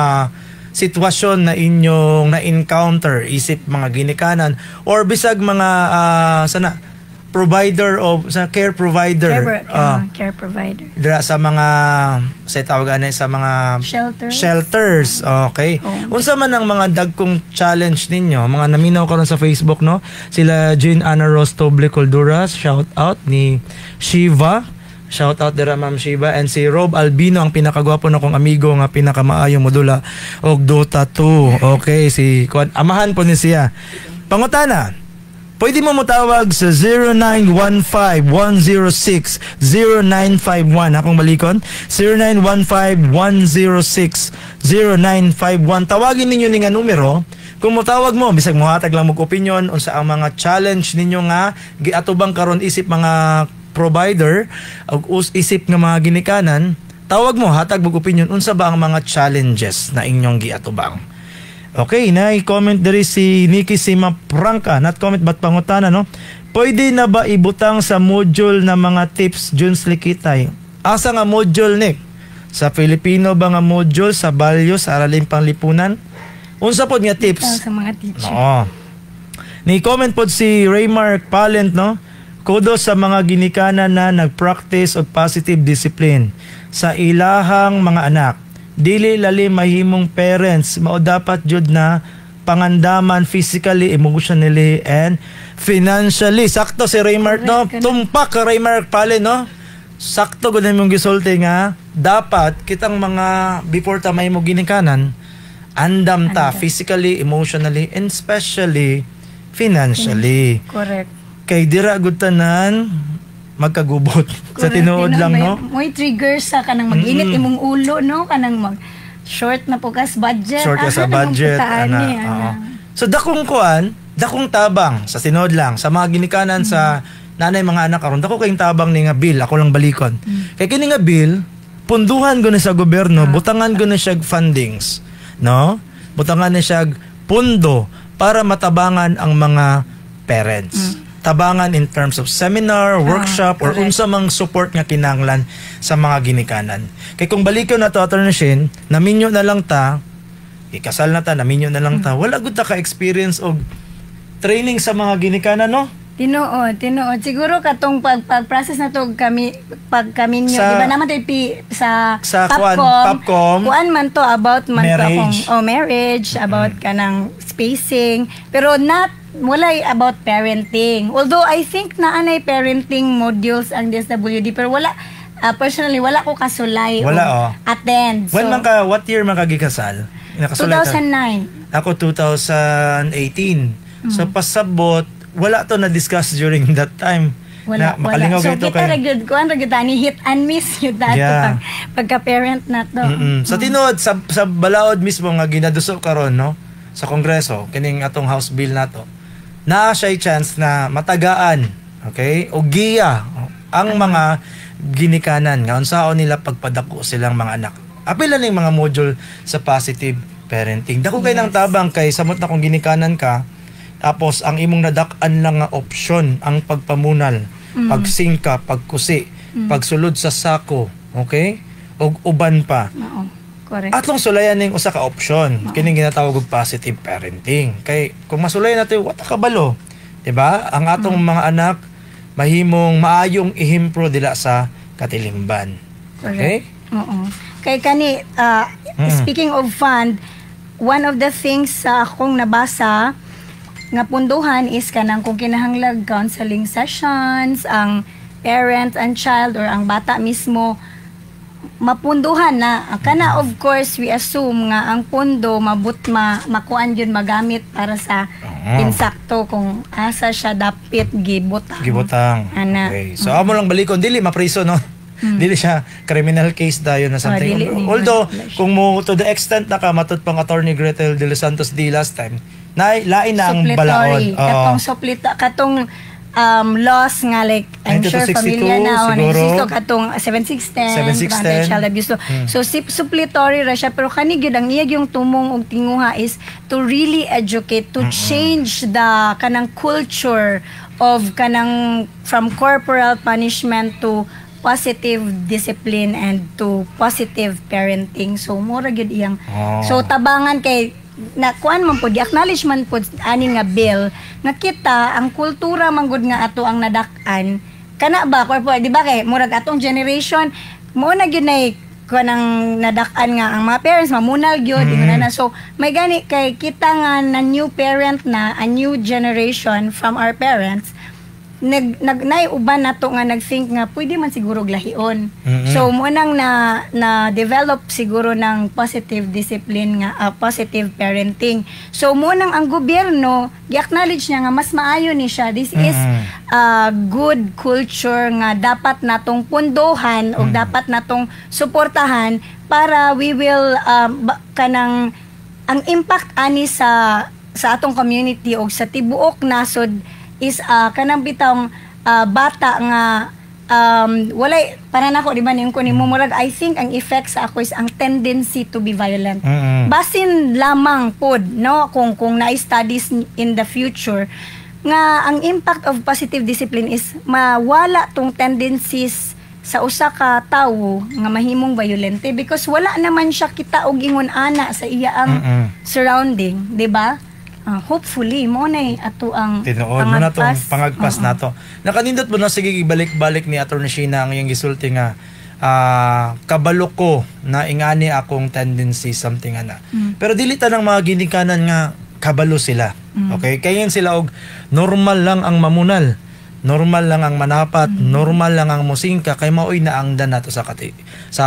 sitwasyon na inyong na-encounter isip mga ginikanan or bisag mga sana provider of sa care provider, Care, care provider. Dira sa mga sa tawag ani sa mga Shelters. Shelters. Okay. Oo. Unsa man ang mga dagkong challenge ninyo? Mga naminaw karon sa Facebook, no? Sila Jean Anna Rose Toble Colduras, shout out ni Shiva. Shout out dira, Ma'am Shiva, and si Rob Albino, ang pinakagwapo na kong amigo nga pinakamaayo modula og Dota 2. Okay, si kuan, amahan po ni siya. Pangutana, pwede mo motawag sa 0915-106-0951. Akong balikon, 0915-106-0951. Tawagin ninyo ni nga numero. Kung motawag mo, bisag mohatag lang mo opinion unsa ang mga challenge ninyo nga giatubang karon isip mga provider og isip nga mga ginikanan, tawag mo, hatag mo opinion unsa ba ang mga challenges na inyong giatubang. Okay, na-comment diri si Nikki Sima Prangka. Not comment but pangutana, no? Pwede na ba ibutang sa module na mga tips, Junes Likitay? Asa nga module, Nick? Sa Filipino ba nga module? Sa values? Sa araling panglipunan? Unsa pod nga tips? Sa mga teacher. Oo. Ni comment pod si Raymark Palent, no? Kudos sa mga ginikanan na nag-practice og positive discipline sa ilahang mga anak. Dili lali mahimong parents, mao dapat jud na pangandaman physically, emotionally, and financially. Sakto si Raymark, no? Correct, Tumpak ka, Raymark Palent, no? Sakto gud imong gisulti nga dapat kitang mga before ta may mo ginikanan, andam ta physically, emotionally, and especially financially. Kay dira gud tanan magkagubot. Sa tinuod lang, no? May trigger sa kanang mag-init imong ulo, no? Kanang mag short na po kas budget. Short ka sa Aha, budget. namang Ana, ni, oo. ana. So dakong kuan, dakong tabang sa tinuod lang sa mga ginikanan, sa nanay mga anak karon, dako kayong tabang ni nga bill, ako lang balikon. Kay kini nga bill, punduhan ko na sa gobyerno, butangan ko na siya fundings, no? Butangan na siya pundo para matabangan ang mga parents. Tabangan in terms of seminar, workshop, or unsa mang support nga kinahanglan sa mga ginikanan. Kay kung balikon na to, Attorney Shin, naminyo na lang ta, ikasal na ta, naminyo na lang ta, wala gud ta ka-experience og training sa mga ginikanan, no? Tinuod, tinuod. Siguro katong pag process na to kami pag kami nyo, di ba naman to sa Sa kuan, Popcom, Popcom. kuan man to about man to Marriage. akong, oh, marriage, about kanang spacing, pero not walay about parenting. Although I think naa nay parenting modules ang DSWD, pero wala, personally wala ko kasulay Wala, o oh. attend. When man ka, what year man ka gikasal? Nakasulay ka? 2009. Ako 2018. So pasabot, wala to na discuss during that time. Wala, na makalingaw wala. So, kayo to kita kay ra gyud, kuan ra gyud ani, hit and miss gyud ato pagka-parent na to. Sa tinuod, sa balaod mismo nga ginaduso karon, no, sa Kongreso, kining atong House Bill nato. Naa siya chance na matagaan, okay? O giya ang mga ginikanan nga unsaon nila pagpadako silang mga anak. Apil na ning mga module sa positive parenting. Dako kay nang tabang kay samot na kung ginikanan ka, tapos ang imong nadak-an lang nga option ang pagpamunal. Pagsingka, pagkusi, pagsulod sa sako, okay? Og uban pa. Oo. Correct. Atong sulayan ning usa ka option. Kining ginatawag og positive parenting. Kay kung masulayan natin, wa ta kabalo, 'di ba? Ang atong mga anak mahimong maayong ehemplo dila sa katilimban. Okay? Oo. Kay kani speaking of fund, one of the things sa akong nabasa nga punduhan is kanang kung kinahanglag counseling sessions ang parent and child or ang bata mismo, mapunduhan na kana. Of course, we assume nga ang pundo mabut ma makuan yun, magamit para sa insakto kung asa siya dapit gibutang. Gibutang. Ana. Okay. So amo lang balikon, dili mapriso, no. Dili siya criminal case dayon na something. Oh, dili ni- Although wala siya. kung mo to the extent na ka matud pang Attorney Gretel de los Santos D last time, na lain na ang balaod. Suppletory. Oo. Katong suplita, katong laws nga like I'm sure 9262 familiar na oh, siguro. 9262, katong 7610, 7610. child abuse law. So suppletory ra siya, pero kani gyud ang iya yung tumong og tinguha is to really educate, to change the kanang culture of kanang from corporal punishment to positive discipline and to positive parenting. So mura gyud iyang so tabangan kay na kuan man pod, acknowledge man pod ani nga bill nga kita ang kultura man gud nga ato ang nadak-an kana ba corporal, di ba? Kay murag atong generation mo na gyud nay kanang nadak-an nga ang mga parents mamunal gyud ingon na. So may gani kay kita nga na new parent na, a new generation from our parents, nag nag nay uban nato nga nag-think nga pwede man siguro lahion. So mo nang na na develop siguro ng positive discipline nga positive parenting. So mo nang ang gobyerno gi-acknowledge niya nga mas maayo ni siya. This is a good culture nga dapat natong pundohan o dapat natong suportahan para we will kanang ang impact ani sa atong community o sa tibuok nasod is kanang bitawng bata nga walay para nako, di ba, ning ko nimo murag I think ang effect sa ako is ang tendency to be violent. Basin lamang pod no kung na studies in the future nga ang impact of positive discipline is mawala tong tendencies sa usa ka tawo nga mahimong violente because wala naman siya kita og ingon ana sa iya ang surrounding, di ba? Ah, hopefully mo na ato ang Tinuod mo na tong pangagpas. Pangagpas nato. Nakanindot mo na, sige, ibalik-balik ni Attorney Sheena ang iyang gisulti nga kabalo ko na ingani akong tendency, something ana. Pero dili ta ng mga ginikanan nga kabalo sila. Okay? Kaya yan sila og normal lang ang mamunal. Normal lang ang manapat, normal lang ang musingka kay maoy na ang nato sa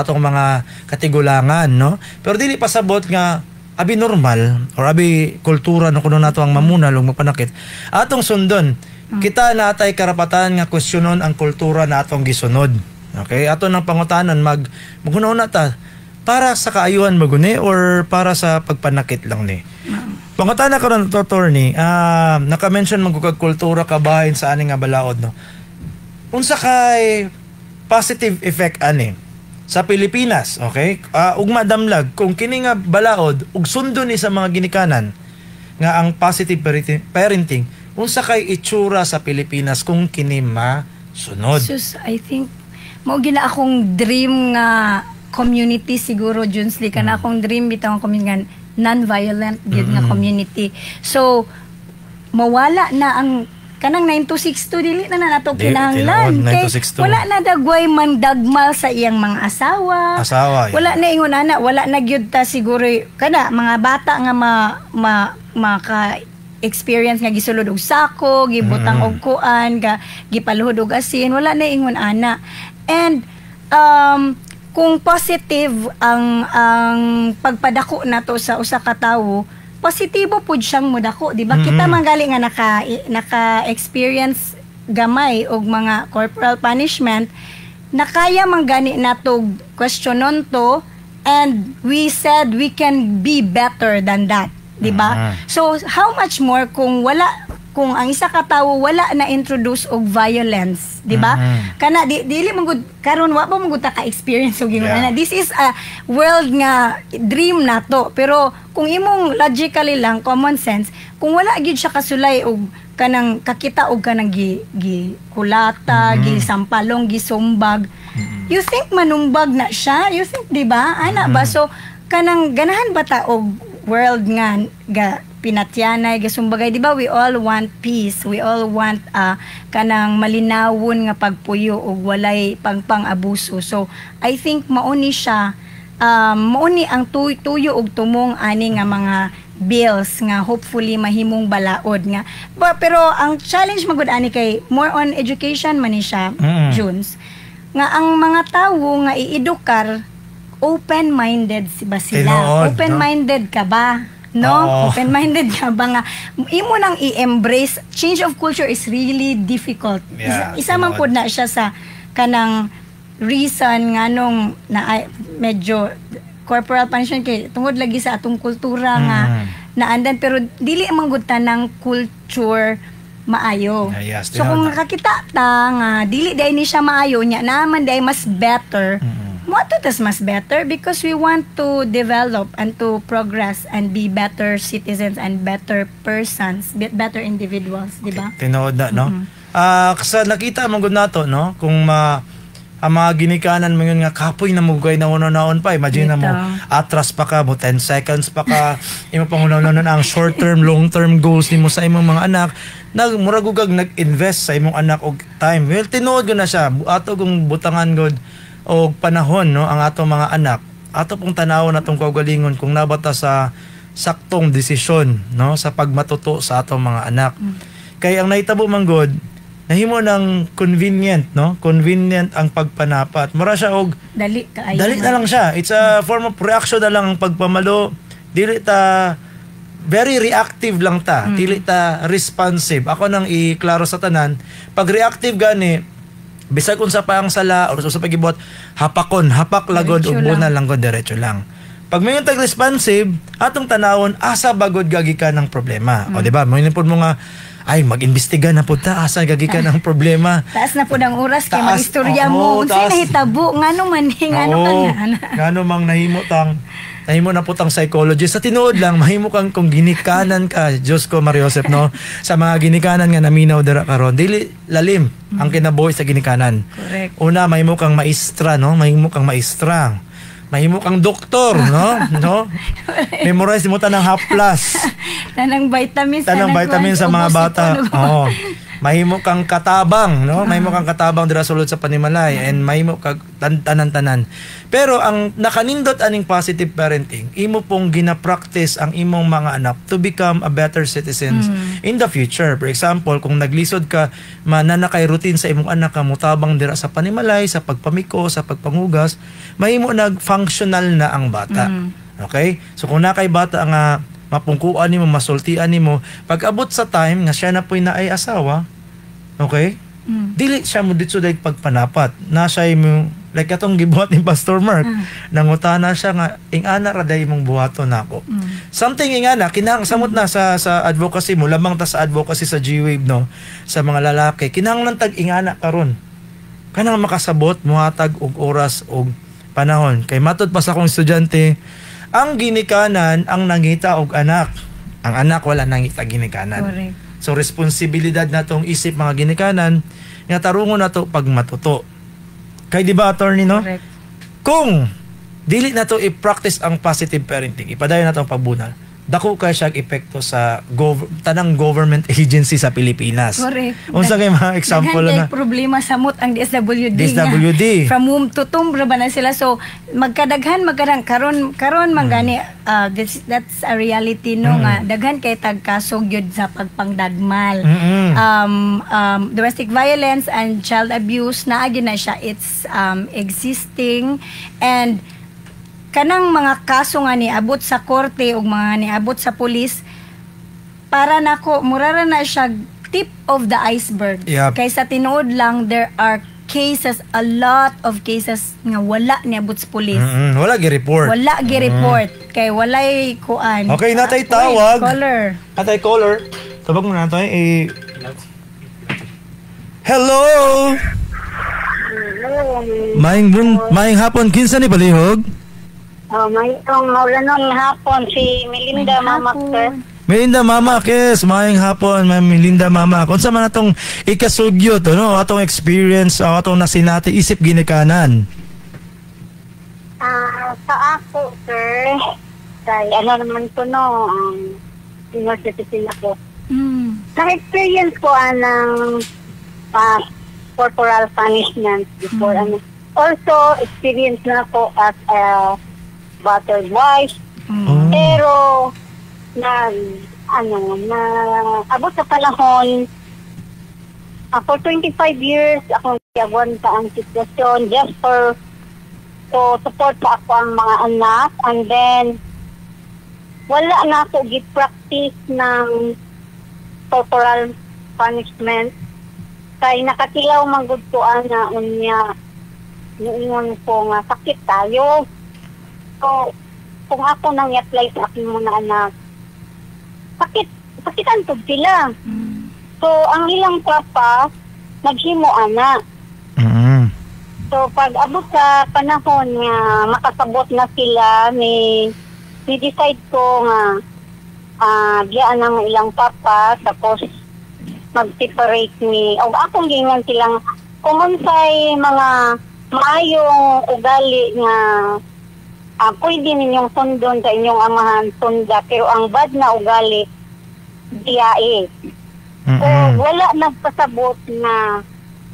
atong mga katigulangan, no? Pero dili pasabot nga abi normal or abi kultura no kuno nato ang mamunal ug magpanakit. Atong sundon, kita natay karapatan nga kwestiyonon ang kultura na atong gisunod. Okay? Ato nang pangutanan, maghuna ta para sa kaayuhan maguni or para sa pagpanakit lang ni. Pangutana karon to, attorney, naka-mention man kag kultura kabahin sa ani nga balaod, no. Unsa kay positive effect ani sa Pilipinas, okay? Ug madamlag kung kini nga balaod ug sundon ni sa mga ginikanan nga ang positive parenting, unsa kay itsura sa Pilipinas kung kini masunod? Sus, I think mao gina akong dream nga community siguro, Junsley, kana akong dream bitaw ang community nga non-violent gyud nga community. So mawala na ang kanang 9262, dili na na nato Di, kinahanglan tinuod, kay 9262. wala na dagway man dagmal sa iyang mga asawa. Asawa, yun. Wala na ingon ana, wala na gyud ta siguro kana mga bata nga ma, ma maka experience nga gisulod og sako, gibutang og kuan, ga gipaluhod og asin, wala na ingon ana. And kung positive ang pagpadako nato sa usa ka tawo, positibo pud siyang modako, di ba? Kita man gali nga naka experience gamay og mga corporal punishment, nakaya man gani nato questionon to and we said we can be better than that, di ba? So how much more kung wala, kung ang isa ka tawo wala na introduce og violence, di ba? Kana di, dili man gud karon, wa pa man gud ta ka experience og ingon ana. This is a world nga dream nato, pero kung imong logically lang, common sense, kung wala gyud siya kasulay og Kanang kakita og kanang gi kulata, gi sampalong, gi sumbag. You think manumbag na siya? You think, di ba? Ana ba? So kanang ganahan ba ta og world nga ga pinatyanay, gasumbagay, di ba? We all want peace, we all want kanang malinawon nga pagpuyo og walay pangpang-abuso. So I think mao ni siya, mao ni ang tuyo og tumong ani nga mga bills nga hopefully mahimong balaod nga. But, pero ang challenge magud ani kay more on education man ni siya, Junes, nga ang mga tawo nga iedukar, open-minded ba sila? Tinuod, no? Open-minded ka ba, no? Oo. Open-minded ka ba nga imo nang i-embrace? Change of culture is really difficult. Isa, isa man tinuod. Pod na siya sa kanang reason nga nung na ay, medyo corporal punishment kay tungod lagi sa atong kultura nga naandan, pero dili man gud tanang culture maayo. Ah, yes, So kung tinuod. nakakita ta nga dili diay ni siya maayo nya naman diay mas better, mo to tas mas better because we want to develop and to progress and be better citizens and better persons, better individuals, di ba? Tinuod na, no? Ah, sa nakita mo gud nato, no? Kung ang mga ginikanan mo yun nga kapoy na mugay na naon pa, imagine na mo atras pa ka mo, 10 seconds pa ka imo pang una ang short term, long term goals nimo sa imong mga anak, nag murag ug nag-invest sa imong anak og time. Well, tinuod gud na siya, ato kung butangan gud og panahon, no, ang ato mga anak, ato pong tanawon atong kaugalingon kung nabata sa saktong desisyon, no, sa pagmatuto sa atong mga anak. Kay ang nahitabo man gud, nahimo ng convenient, no, convenient ang pagpanapat. Mura siya og Dali kaayo. Dali na lang siya. It's a form of reaction na lang ang pagpamalo. Dili ta, very reactive lang ta. Dili ta responsive. Ako nang iklaro sa tanan, pag reactive gani, bisag unsa pa ang sala or sa pagibuhat, hapakon, hapak lagod Diretso ug lang. lang gud, diretso lang. Pag may tag responsive, atong tanawon asa bagod gagikan ng problema. O di ba? Mo pod mo nga ay mag-imbestiga na pud ta asa gagikan ang problema. Taas na po ng oras kay Taas, mag-istorya oo, mo. Unsay taas. nahitabo, ngano man ni, ngano ka Oo. na, ana. Ngano mang nahimo tang nahimo na po tang psychologist. Sa tinuod lang, mahimo kang kung ginikanan ka, Diyos ko, Maria Joseph, no? Sa mga ginikanan nga naminaw dira karon, dili lalim ang kinabuhi sa ginikanan. Correct. Una, mahimo kang maestra, no? Mahimo kang maestra. Mahimo kang doktor, no? No? Memorize mo tanang haplas. Tanang vitamins, Tanang vitamin sa mga ubos bata. ito, no? Oo. Mahimo kang katabang, no? Mahimo kang katabang dira sulod sa panimalay and mahimo kag tanan-tanan. Pero ang nakanindot aning positive parenting, imo pong gina-practice ang imong mga anak to become a better citizens in the future. For example, kung naglisod ka, manana kay routine sa imong anak ka mutabang dira sa panimalay, sa pagpamiko, sa pagpangugas, mahimo nag-functional na ang bata. Okay? So kung na kay bata nga mapungkuan nimo, masultian nimo, pag abot sa time nga siya na po'y naay asawa, okay? Dili siya mo dito dahil pagpanapat. Na siya mo, like atong gibuhat ni Pastor Mark, nangutana siya nga, ing-ana ra day imong buhaton nako. Something ingana, kinahang samot na sa advocacy mo, lamang ta sa advocacy sa G-Wave, no, sa mga lalaki, kinahanglan tag ingana karon. Kanang makasabot, muhatag og oras og panahon. Kay matod pa sa akong estudyante, ang ginikanan ang nangita og anak. Ang anak wala nangita ginikanan. Correct. So responsibilidad natong isip mga ginikanan nga tarungon nato pag matuto. Kay di ba, attorney, no? Correct. Kung dili nato i-practice ang positive parenting, ipadayon nato ang pagbunal, dako kay siya epekto sa tanang government agency sa Pilipinas. Correct. Unsa kay mga example Daghan na? kay problema samot ang DSWD. DSWD. Nga. From womb to tomb ra ba na sila. So magkadaghan magkarang karon karon man gani, that's a reality, no, nga daghan kay tagkaso gyud sa pagpangdagmal. Domestic violence and child abuse naa gyud na siya. It's existing and kanang mga kaso nga niabot sa korte ug mga niabot sa pulis, para nako mura ra na siya tip of the iceberg. Kay sa tinuod lang, there are cases, a lot of cases nga wala niabot sa pulis. Wala gi-report. Wala gi-report kay walay kuan. Okay, natay Ah, tawag. wait, caller. Atay caller. Tabag mo na tayo. Eh. Hello! Maayong hapon, kinsa ni, palihog? Oh, mayroong maulanong hapon si Melinda, Mama Hapon. Sir. Melinda Mama, yes, maayong hapon, Ma'am Melinda Mama. Kung unsa man atong ikasugyot, no, atong experience, o atong nasinati isip ginikanan. Ah, sa ako, sir, kay ano naman ko, no, senior citizen ako. Na-experience ko anang corporal punishment before. Ano. Also, experience na ako as a battered wife. Pero, na, ano, na, abot sa panahon, for 25 years, akong giagwanta ang sitwasyon just for to support pa ako ang mga anak, and then wala na ako gi-practice ng corporal punishment kay nakatilaw man gud ko ana. Unya niingon ko nga sakit tayo, so kung ako nang i-apply sa akong mga anak, sakit sakitan pud sila. So ang ilang papa naghimo ana. So pag abot sa panahon nga makasabot na sila, ni decide ko nga biyaan ang ilang papa, tapos mag-separate ni o akong gingan silang kung unsay mga maayong ugali nga pwede ninyong sundon sa inyong amahan, sunda, pero ang bad na ugali, biyae. O wala nagpasabot na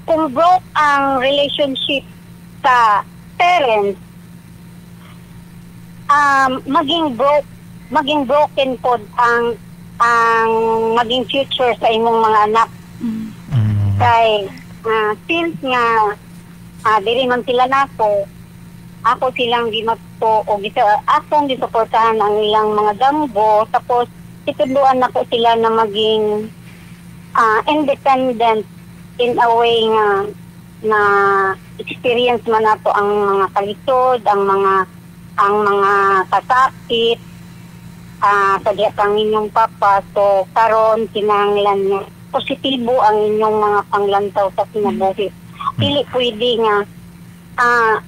kung broke ang relationship sa parents, maging broken pod ang maging future sa imong mga anak. Kay since nga diri man sila nako, ako silang gimatto o gisa, akong gisuportahan ang ilang mga damgo, tapos itudluan nako sila na maging independent in a way nga na experience man nato ang mga kalisod, ang mga kasakit sa diya kang inyong papa. So karon kinahanglan nga positibo ang inyong mga panglantaw sa kinabuhi. Dili pwede nga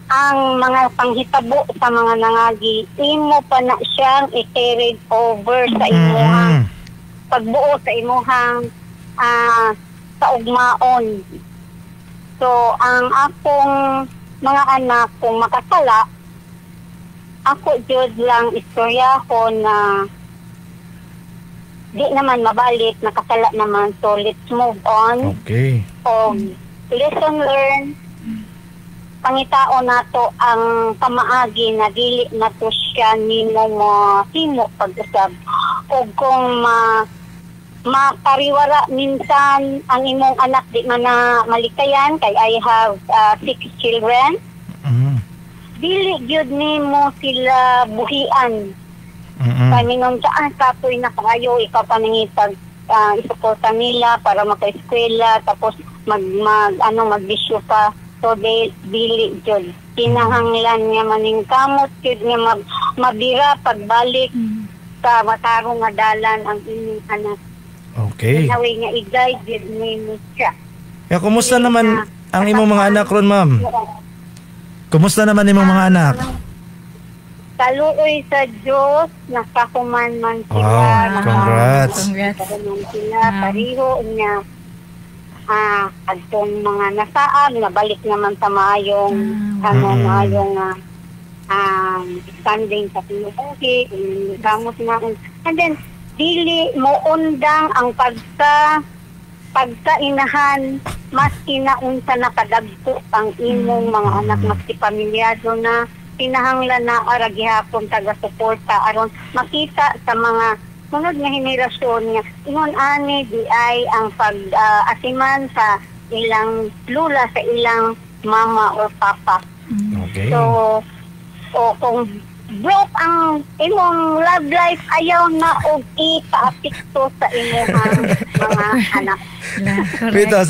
ang mga panghitabo sa mga nangagi, imo pa na siyang i-carry over sa imuhang pagbuo sa imuhang sa ugmaon. So, ang akong mga anak, kung makasala, ako jud lang istorya ko na di naman mabalik, nakasala naman. So, let's move on. O, lesson learned, pangitao nato ang pamaagi na dili na to siya nimo mahimo pag-usab. O kung makariwara minsan ang imong anak, di man na malikayan kay I have six children, dili gyud nimo sila buhian. Kay mingon ka, kapoy na kaayo, ikaw pa nangitag isuporta nila para maka-eskwela, tapos mag, mag ano, magbisyo pa. So dili jud kinahanglan nga maningkamot jud nga mabira pagbalik sa matarong nga dalan ang inyong anak. Inaway nga i-guide jud nimo siya. Kaya kumusta naman ang imong mga anak ron, ma'am? Kumusta naman imong mga anak? Kaluoy sa Diyos, nakahuman man sila. Wow, congrats. Congrats. Nakahuman sila, pareho niya. Adtong mga nasaab, nabalik naman sa maayong, ano, maayong standing sa kinabuhi, gamot na. And then, dili mo undang ang pagkainahan, mas kinaunsa na kadagko ang imong mga anak, maski pamilyado na, kinahanglan na ara gihapon taga-suporta aron makita sa mga sunod nga henerasyon nga ingon ani di ay ang pag asiman sa ilang lula, sa ilang mama or papa. So, o kung broke ang imong love life, ayaw na og ipaapekto sa imong mga anak. Yeah, correct. Rita,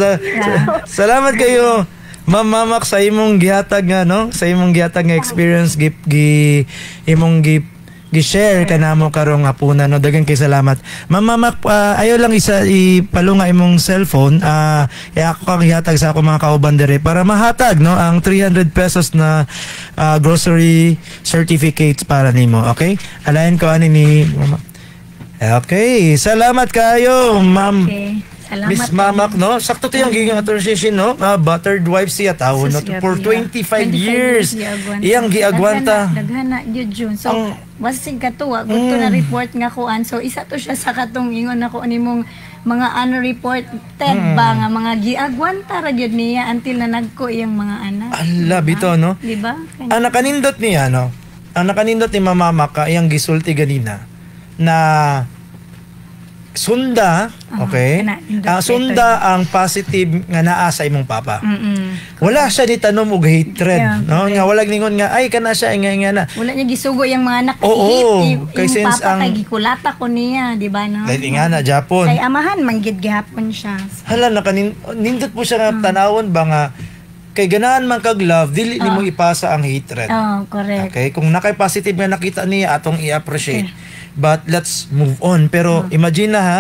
salamat kayo, Ma'am Mamak, sa imong gihatag nga, no, sa imong gihatag nga experience, gi, gi imong gi gi-share kanamo karong hapuna, no. Daghang kay salamat, Ma'am Mamak. Ayaw lang isa ipalunga imong cellphone, ako kang gihatag sa ako mga kauban diri para mahatag, no, ang 300 pesos na grocery certificates para nimo. Okay, alayin ko ani ni Mama. Okay, salamat kayo, ma'am. Okay. Salamat. Miss Mamak, no? Sakto to yung gigang attorney, no? Ah, battered wife siya tawon, no? Sus, grabe, For ah. 25 years. Giagwanta. Iyang giagwanta. Daghan na gyud yun. So, basig katuwa, gusto na report nga kuan. So, isa to siya sa katong ingon ako nimong mga unreported ba nga mga giagwanta ra gyud niya until na nagko iyang mga anak. Ala, bitaw, no? Di ba? Ang nakanindot niya, no? Ang nakanindot ni Mama Maka, iyang gisulti ganina, na sunda, okay? Kana, nindot Ah, sunda ang positive nga naa sa imong papa. Wala siya ni tanom og hatred, Yeah, no? Nga wala ningon nga ay kana siya nga nga na. Wala niya gisugo yung mga anak. Oo, Hate, kay yung since papa kay gikulata ko niya, di ba no? Dahil nga na Japon. Kay amahan manggid gihapon siya. Hala nindot po siya nga tanawon ba nga kay ganahan man kag love dili nimo ipasa ang hatred. Oh, correct. Okay, kung nakay positive nga nakita niya atong i-appreciate. But let's move on. Pero imagine na ha,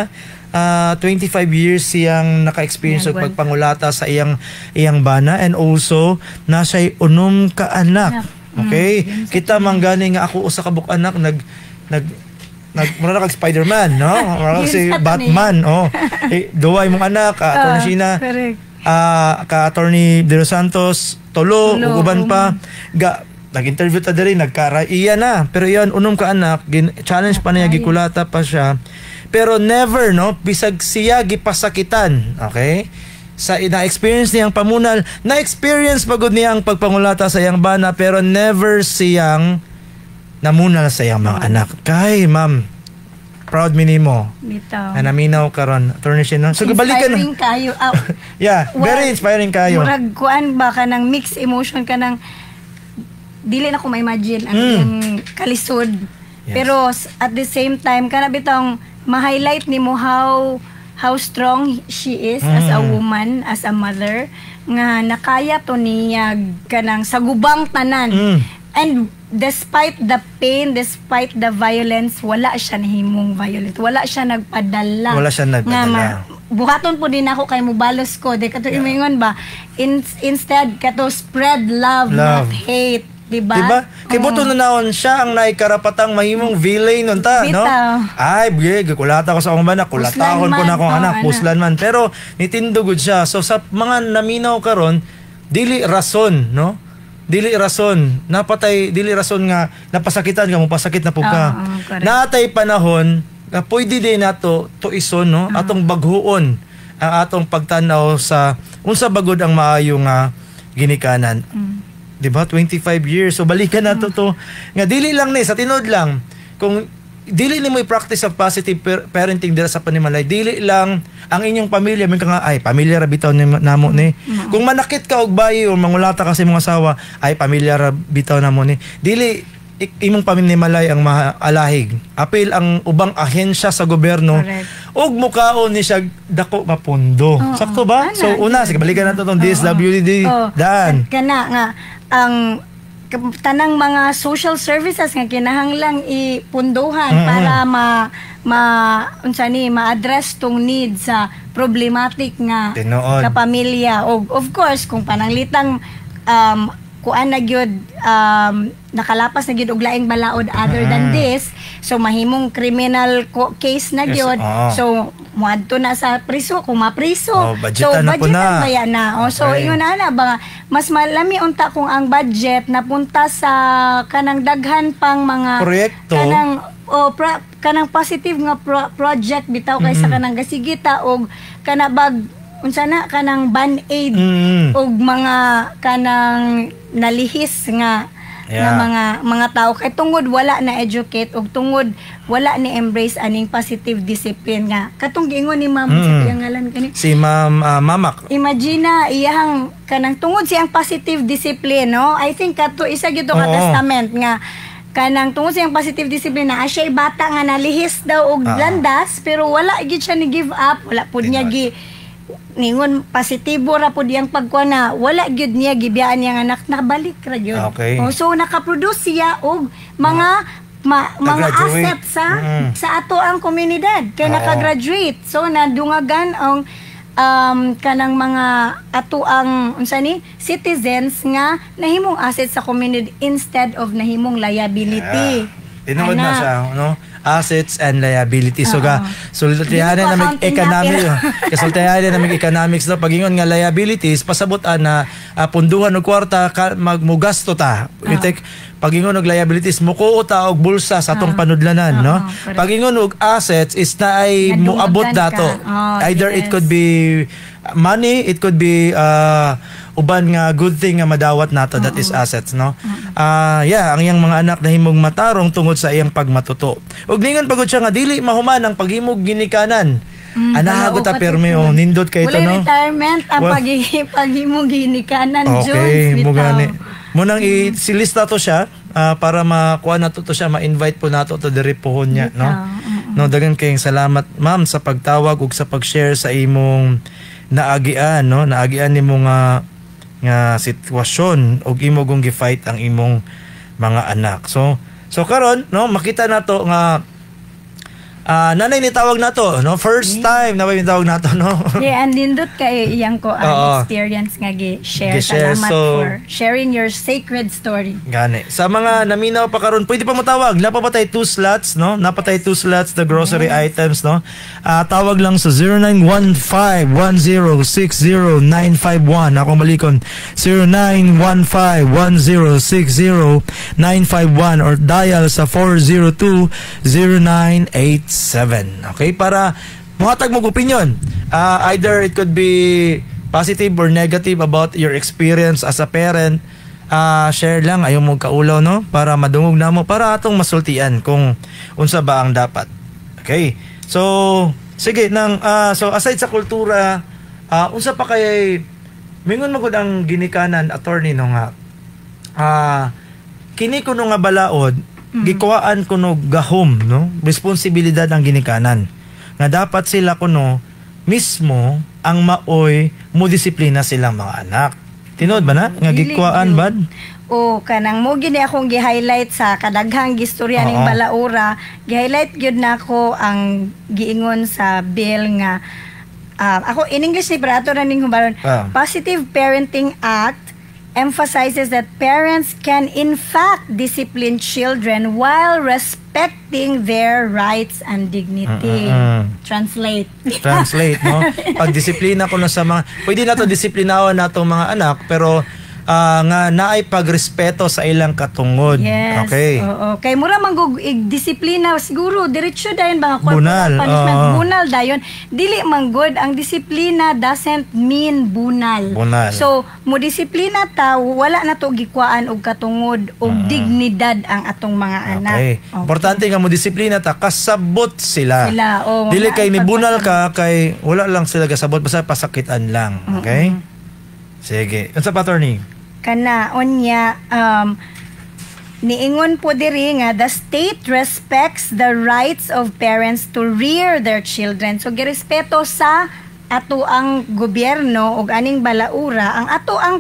25 years siyang naka-experience og Giagwanta. pagpangulata sa iyang iyang bana and also na siya'y unom ka anak. Okay? Kita man gani nga ako usa ka buok anak nag nag nag mura na kag Spider-Man, no? Mura kag si Yun sa Batman, oh. Eh, duwa imong anak, Attorney Sheena. Correct. Ka Attorney De Los Santos, tulo, Tulo, ug uban pa. Ga nag-interview ta diri, nagkara iya na. Pero iyan unom ka anak, challenge pa niya, gikulata pa siya. Pero never, no, bisag siya gipasakitan, okay? Sa na-experience niyang pamunal, na-experience pagod niya ang pagpangulata sa iyang bana, pero never siyang namunal sa iyang mga anak. Kay, ma'am, proud mi nimo. Bitaw. Na naminaw karon, Attorney Sheena. So balikan. Inspiring kayo. Ah, Yeah, very inspiring kayo. Murag kuan ba ka ng mixed emotion ka ng dili na ko ma-imagine ang iyang kalisod. Pero at the same time kana bitong ma-highlight nimo how strong she is as a woman, as a mother nga nakaya to niya kanang sa gubang tanan. And despite the pain, despite the violence, wala siya nahimong violent. Wala siya nagpadala. Wala siya nagpadala. Nga buhaton po din ako kay mubalos ko. Di kato imingon ba? Instead, kato spread love, Love. not hate. Diba? Diba? Kay buto na naon siya ang naikarapatang mahimong villain nun ta, no? Bitaw. Ay, bigay, kulata ko sa akong bana, kulatahon Puslan ko na man. akong Oo, anak, ana. puslan man. Pero nitindog siya. So sa mga naminaw karon, dili rason, no? Dili rason, napatay, dili rason nga napasakitan ka mo, pasakit na pud ka. Oo, correct. Natay panahon nga pwede din nato tuison, no? Atong baghuon ang atong pagtanaw sa unsa bagod ang maayo nga ginikanan. 'Di ba? 25 years. So balikan nato to. Nga dili lang ni sa tinuod lang kung dili nimo i-practice ang positive parenting dira sa panimalay, dili lang ang inyong pamilya may ka nga ay pamilya ra bitaw ni namo ni. Kung manakit ka og bayi o mangulata ka sa imong asawa, ay pamilya ra bitaw namo ni. Dili imong paminimalay ang maalahig. Apil ang ubang ahensya sa gobyerno Correct. ug mukaon ni siya dako nga pondo. Sakto ba? Ana, So una, sige balikan nato tong DSWD Oh, dan. Kana nga ang tanang mga social services nga kinahanglang ipunduhan para ma ma unsa ni ma-address tong need sa problematic nga Tinuod. kapamilya og of course kung pananglitang kuan na gyud nakalapas na gyud og laing balaod other than this, so mahimong criminal case na gyud. Oo. So muadto na sa priso kung mapriso. Oh, So budgetan na po budgetan na. baya na. Oh, so ingon na ba mas malami unta kung ang budget napunta sa kanang daghan pang mga Proyekto. Kanang o kanang positive nga project bitaw kaysa kanang gasigita og kana bag unsa na kanang band-aid og mga kanang nalihis nga nga mga mga tao kay tungod wala na educate og tungod wala ni embrace aning positive discipline nga katong giingon ni ma'am sa iyang ngalan kani. Si Ma'am Mamak. Imagine na iyang kanang tungod siyang positive discipline, no? I think kato isa gyud to ka testament nga kanang tungod siyang positive discipline na siya bata nga nalihis daw og landas pero wala gyud siya ni give up, wala pud niya Tinuod. gi ningon positibo ra pud iyang pagkuha na wala gyud niya gibiyaan niyang anak, nabalik ra gyud. Oh, so nakaproduce siya og mga mga Nag-graduate. assets sa sa ato ang komunidad kay nakagraduate. So nadungagan ang kanang mga ato ang unsa ni citizens nga nahimong asset sa community instead of nahimong liability. Yeah. Tinuod na Ana. siya, no? Assets and liabilities. So ga sultihan Hindi ko na mig accounting na, economic, kasultihan na mig economics, no? Pagingon nga liabilities, pasabot ana punduhan og kwarta ka, magmugasto ta. Itek pagingon og liabilities, mukuo ta og bulsa sa atong panudlanan, no? Correct. Pagingon og assets is na ay Nadungagan muabot ka. Dato. Either it could be money, it could be uban nga good thing nga madawat nato, that is assets, no? Yeah, ang iyang mga anak nahimong matarong tungod sa iyang pagmatuto. Ug ningon pagod siya nga dili mahuman ang paghimog ginikanan. Anaha ko ta Wala perme, oh, nindot kay ito, Walay no? retirement ang paghimong ginikanan, Okay, Jones. mo Bitaw. gani. Mo nang i-silista to siya para makuha nato to siya, ma-invite po nato to diri pohon niya, no? No, dagan kayong salamat, ma'am, sa pagtawag ug sa pag-share sa imong naagian, no? Naagian nimo nga nga sitwasyon ug imo kung gi-fight ang imong mga anak. So karon, no, makita nato nga nanay ni tawag nato, no? First time na ba yung tawag nato, no? Yeah, and nindot kay iyang ko ang experience nga gi-share. Gi-share, Salamat for sharing your sacred story. Gani. Sa mga naminaw pa karon, pwede pa mo tawag. Naa pa ba tay two slots, no? Naa pa tay two slots, the grocery items, no? Tawag lang sa 0915-1060-951. Ako malikon, 0915-1060-951 or dial sa 402-0987. Okay? Para muhatag mo opinion. Either it could be positive or negative about your experience as a parent. Share lang, ayaw mo kaulaw, no, para madungog namo, para atong masultian kung unsa ba ang dapat. Okay, so sige nang so aside sa kultura, unsa pa kay mingon magud ang ginikanan, attorney, no, nga kini kuno nga balaod gikuhaan kuno gahom, no, responsibilidad ang ginikanan nga dapat sila kuno mismo ang maoy mo disiplina silang mga anak. Tinuod ba na nga Dili gikuhaan gyud. bad? O kanang mo gini akong gi-highlight sa kadaghang gistorya ning balaura, gi-highlight gyud nako ang giingon sa bill nga ako in English ni pero ato ra ning hubaron. Positive Parenting Act emphasizes that parents can in fact discipline children while respecting their rights and dignity. Translate. Translate, no? Pagdisiplina ko na sa mga, pwede na to disiplinawan nato mga anak, pero nga naay pagrespeto sa ilang katungod. Yes. Oo. Kay mura man gug disiplina siguro diretso dayon ba nga corporal Bunal, punishment, oo. Bunal dayon. Dili man gud, ang disiplina doesn't mean bunal. Bunal. So mo disiplina ta, wala na to gikuhaan og katungod og dignidad ang atong mga anak. Okay. Importante nga mo disiplina ta, kasabot sila. Sila, oo, Dili wala kay ang nibunal ka kay wala lang sila kasabot, basta pasakitan lang. Okay? Sige. Unsa pa, attorney? Kana unya, niingon po diri nga the state respects the rights of parents to rear their children. So girespeto sa ato ang gobyerno og aning balaura ang ato ang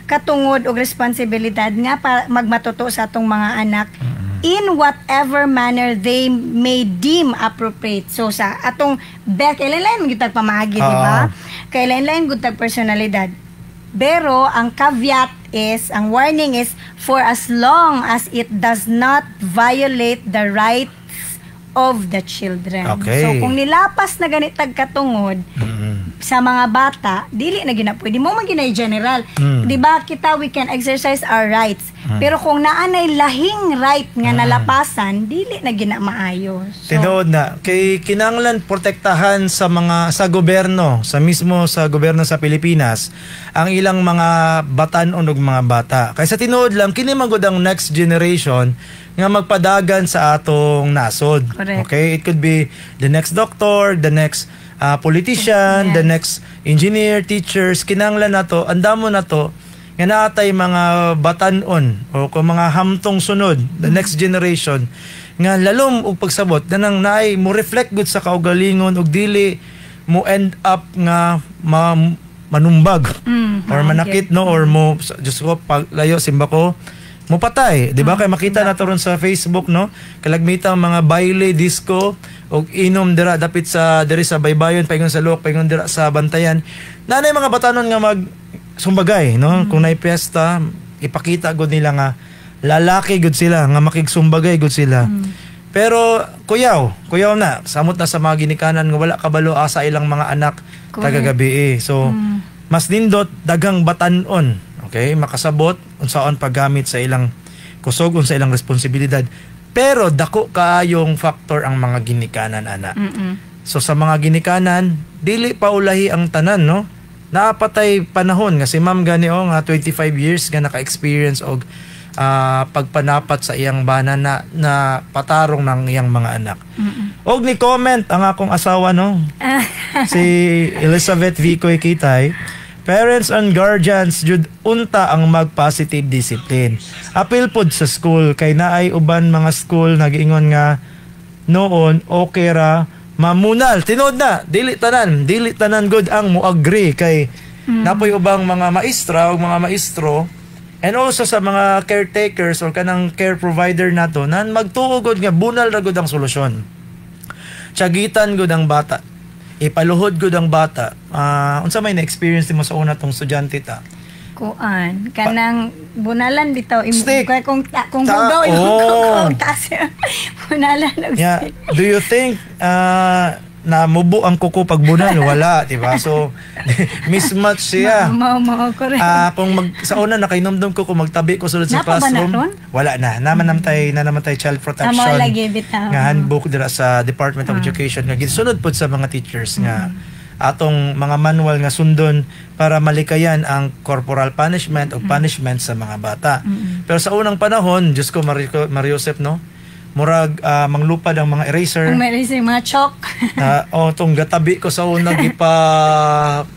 katungod og responsibilidad nga pa magmatuto sa atong mga anak in whatever manner they may deem appropriate. So sa atong best, kay lain-lain man gyud tag pamaagi, di ba? Kay lain-lain gud tag personalidad. Pero ang caveat is, ang warning is, for as long as it does not violate the rights of the children. So kung nilapas na ganitag katungod sa mga bata, dili na gina pwede mo man ginay general. 'Di ba kita, we can exercise our rights. Pero kung naa nay lahing right nga nalapasan, dili na gina maayo. So, Tinuod na kay kinahanglan protektahan sa mga sa gobyerno, sa mismo sa gobyerno sa Pilipinas ang ilang mga batan-on og mga bata. Kaysa tinuod lang kini man gud ang next generation nga magpadagan sa atong nasod. Okay, it could be the next doctor, the next politician, the next engineer, teachers. Kinahanglan nato, andamo na to nga naatay mga batan-on o kung mga hamtong sunod, the next generation nga lalom og pagsabot na nang naay mo reflect gud sa kaugalingon ug dili mo end up nga manumbag or manakit, no, or mo, Diyos ko, paglayo simba ko, mo patay, di ba? Kay makita na to ron sa Facebook, no, kalagmita ang mga baile, disco og inom dira dapit sa diri sa Baybayon, paingon sa Looc, paingon dira sa Bantayan, nanay mga batanon nga mag sumbagay, no? Kung naay piyesta, ipakita gud nila nga lalaki gud sila, nga makigsumbagay gud sila. Pero kuyaw, kuyaw na samot na sa mga ginikanan nga wala kabalo asa ilang mga anak tagagabi eh. So mas nindot daghang batan-on, okay, makasabot unsaon paggamit sa ilang kusog, unsa ilang responsibilidad. Pero dako kaayong factor ang mga ginikanan ana. So sa mga ginikanan, dili pa ulahi ang tanan, no? Naapatay panahon nga si Ma'am gani oh, nga 25 years nga naka-experience og pagpanapat sa iyang bana na, na patarong ng iyang mga anak. Og ni comment ang akong asawa, no, si Elizabeth Vicoy Kitay, "Parents and guardians jud unta ang mag-positive discipline. Apil pod sa school kay naay uban mga school nagiingon nga noon okay ra mamunal." Tinuod na, dili tanan good ang mo-agree kay napoy ubang mga maestra o mga maestro and also sa mga caretakers or kanang care provider nato nan magtuo gud nga bunal ra gud ang solusyon. Tiyagitan gud ang bata. Ipaluhod gud ang bata. Ah, unsa may na-experience nimo sa una tong estudyante ta? Kuan, kanang bunalan bitaw imo Stick. Kung hugaw imong kung taas bunalan og stick. Do you think na mubo ang kuko pag bunal? Wala, di ba? So mismatch siya. Mao mao, correct. Ah, kung mag sa una nakainomdom ko kung magtabi ko sulod sa Naa pa ba na classroom. ron? Wala na. Naman namtay na naman tay child protection Tama lagi bitaw. Nga handbook dira sa Department of Education nga gisunod pod sa mga teachers nga atong mga manual nga sundon para malikayan ang corporal punishment o punishment sa mga bata. Pero sa unang panahon, Diyos ko, Mario Joseph, no? Murag manglupad ang mga eraser. Kung may mga chalk. Na oh, tong gatabi ko sa una, gipa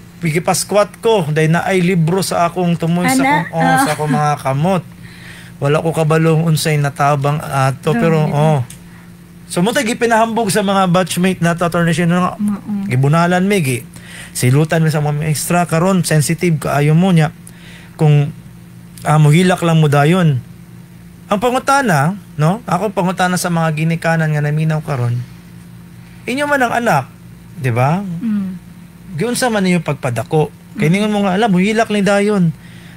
squat ko dahil naay libro sa akong tumoy sa Ana? akong, oh, sa akong mga kamot. Wala ko kabalong unsay natabang ato, pero oh. So mo tay gipinahambog sa mga batchmate na to, Attorney Shino, nga gibunalan mi, gi silutan mi sa mga extra. Karon sensitive kaayo mo niya kung mohilak lang mo dayon. Ang pangutana, no? Ako, pangutana sa mga ginikanan nga naminaw karon. Inyo man ang anak, di ba? Giunsa man ninyo pagpadako? Kay ningon mo nga alam, mohilak lang dayon.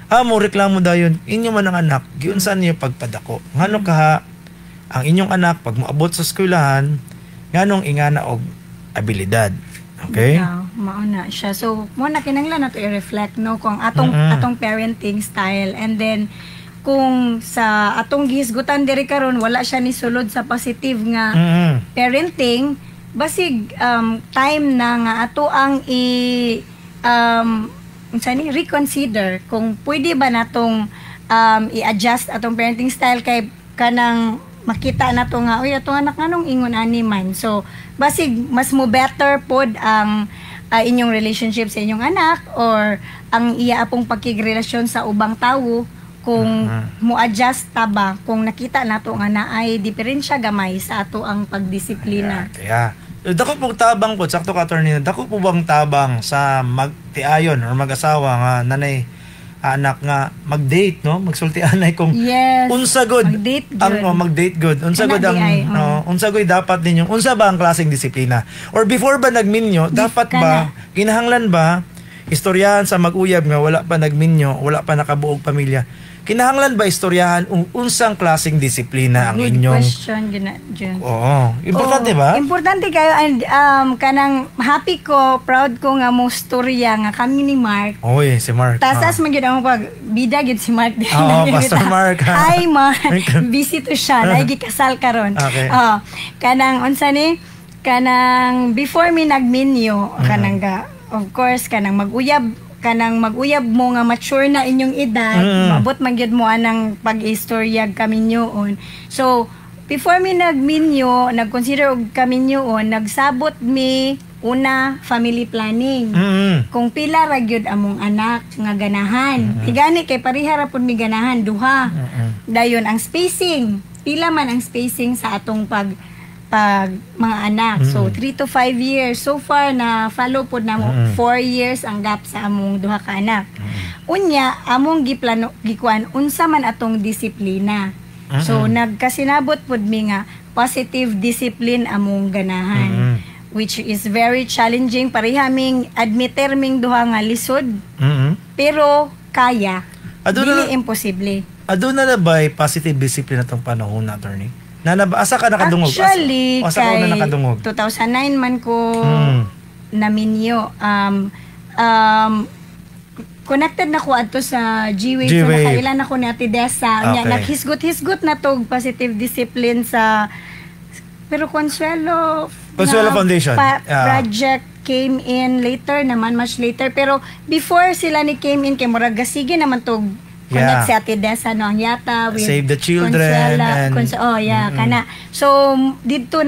Ah, mo reklamo dayon. Inyo man ang anak, giunsa ninyo pagpadako? Ngano kaha ang inyong anak pag moabot sa eskwelahan nganong ingana og abilidad? Okay? Yeah, mao na siya. So, mo na kinahanglan nato i-reflect, no, kung atong atong parenting style and then kung sa atong gihisgutan diri karon wala siya ni sulod sa positive nga parenting, basig time na nga ato ang i unsa ni, reconsider kung pwede ba natong i-adjust atong parenting style kay kanang makita nato nga, "Uy, atong anak nganong ingon ani man?" So basig mas mo better pod ang inyong relationship sa inyong anak or ang iya apong pagkigrelasyon sa ubang tawo kung mo adjust ta ba kung nakita nato nga naay diferensya gamay sa ato ang pagdisiplina. Kaya, dako pong tabang po, sakto ka, Attorney, dako po bang tabang sa magtiayon or mag-asawa nga nanay anak nga mag-date, no? Magsulti anay kung unsa good Mag-date ang good. Oh, mag-date good. Unsa Kana good ang di ay, no, unsa good dapat ninyong, unsa ba ang klaseng disiplina? Or before ba nagminyo, dapat ba kinahanglan ba istoryahan sa mag-uyab nga wala pa nagminyo, wala pa nakabuog pamilya? Kinahanglan ba istoryahan unsang klaseng disiplina ang Good inyong question gina Jun. Oo. Importante Oo, ba? Importante kayo and kanang happy ko, proud ko nga mo storya nga kami ni Mark. Oy, si Mark. Tasas man gyud ang pag bida gyud si Mark din. Oo, Pastor Mark. Hi, Mark. Busy to siya, naay gikasal karon. Oh, kanang unsa ni, kanang before mi nagminyo, kanang ga, of course kanang mag-uyab mo nga mature na inyong edad, maabot man gyud mo anang pag-istorya kaminyoon. So, before mi nagminyo, nag-consider og kaminyoon, nagsabot mi una family planning. Kung pila ra gyud among anak nga ganahan. Tigani kay pareha ra pud mi ganahan duha. Dayon ang spacing, pila man ang spacing sa atong pag pag mga anak. So 3 to 5 years. So far na follow pod namo 4 years ang gap sa among duha ka anak. Unya among giplano gikuan unsa man atong disiplina. So nagkasinabot pod mi nga positive discipline among ganahan. Which is very challenging. Pareha ming admitter ming duha nga lisod, pero kaya. Aduna Dili imposible. Aduna na ba positive discipline atong panahon na, Attorney? Nana ba, asa ka nakadungog? Actually, asa ka kay una nakadungog? 2009 man ko naminyo. Connected na ko adto sa G-Wave. So, G-Wave. nakailan ako ni Ate Desa. Nya, naghisgot-hisgot na to positive discipline sa, pero Consuelo Consuelo na Foundation. Project came in later naman, much later. Pero before sila ni came in, kay murag sige naman to connect si Ate Desa, no, ang yata with Save the Children Consuela, oh yeah, kana. So didto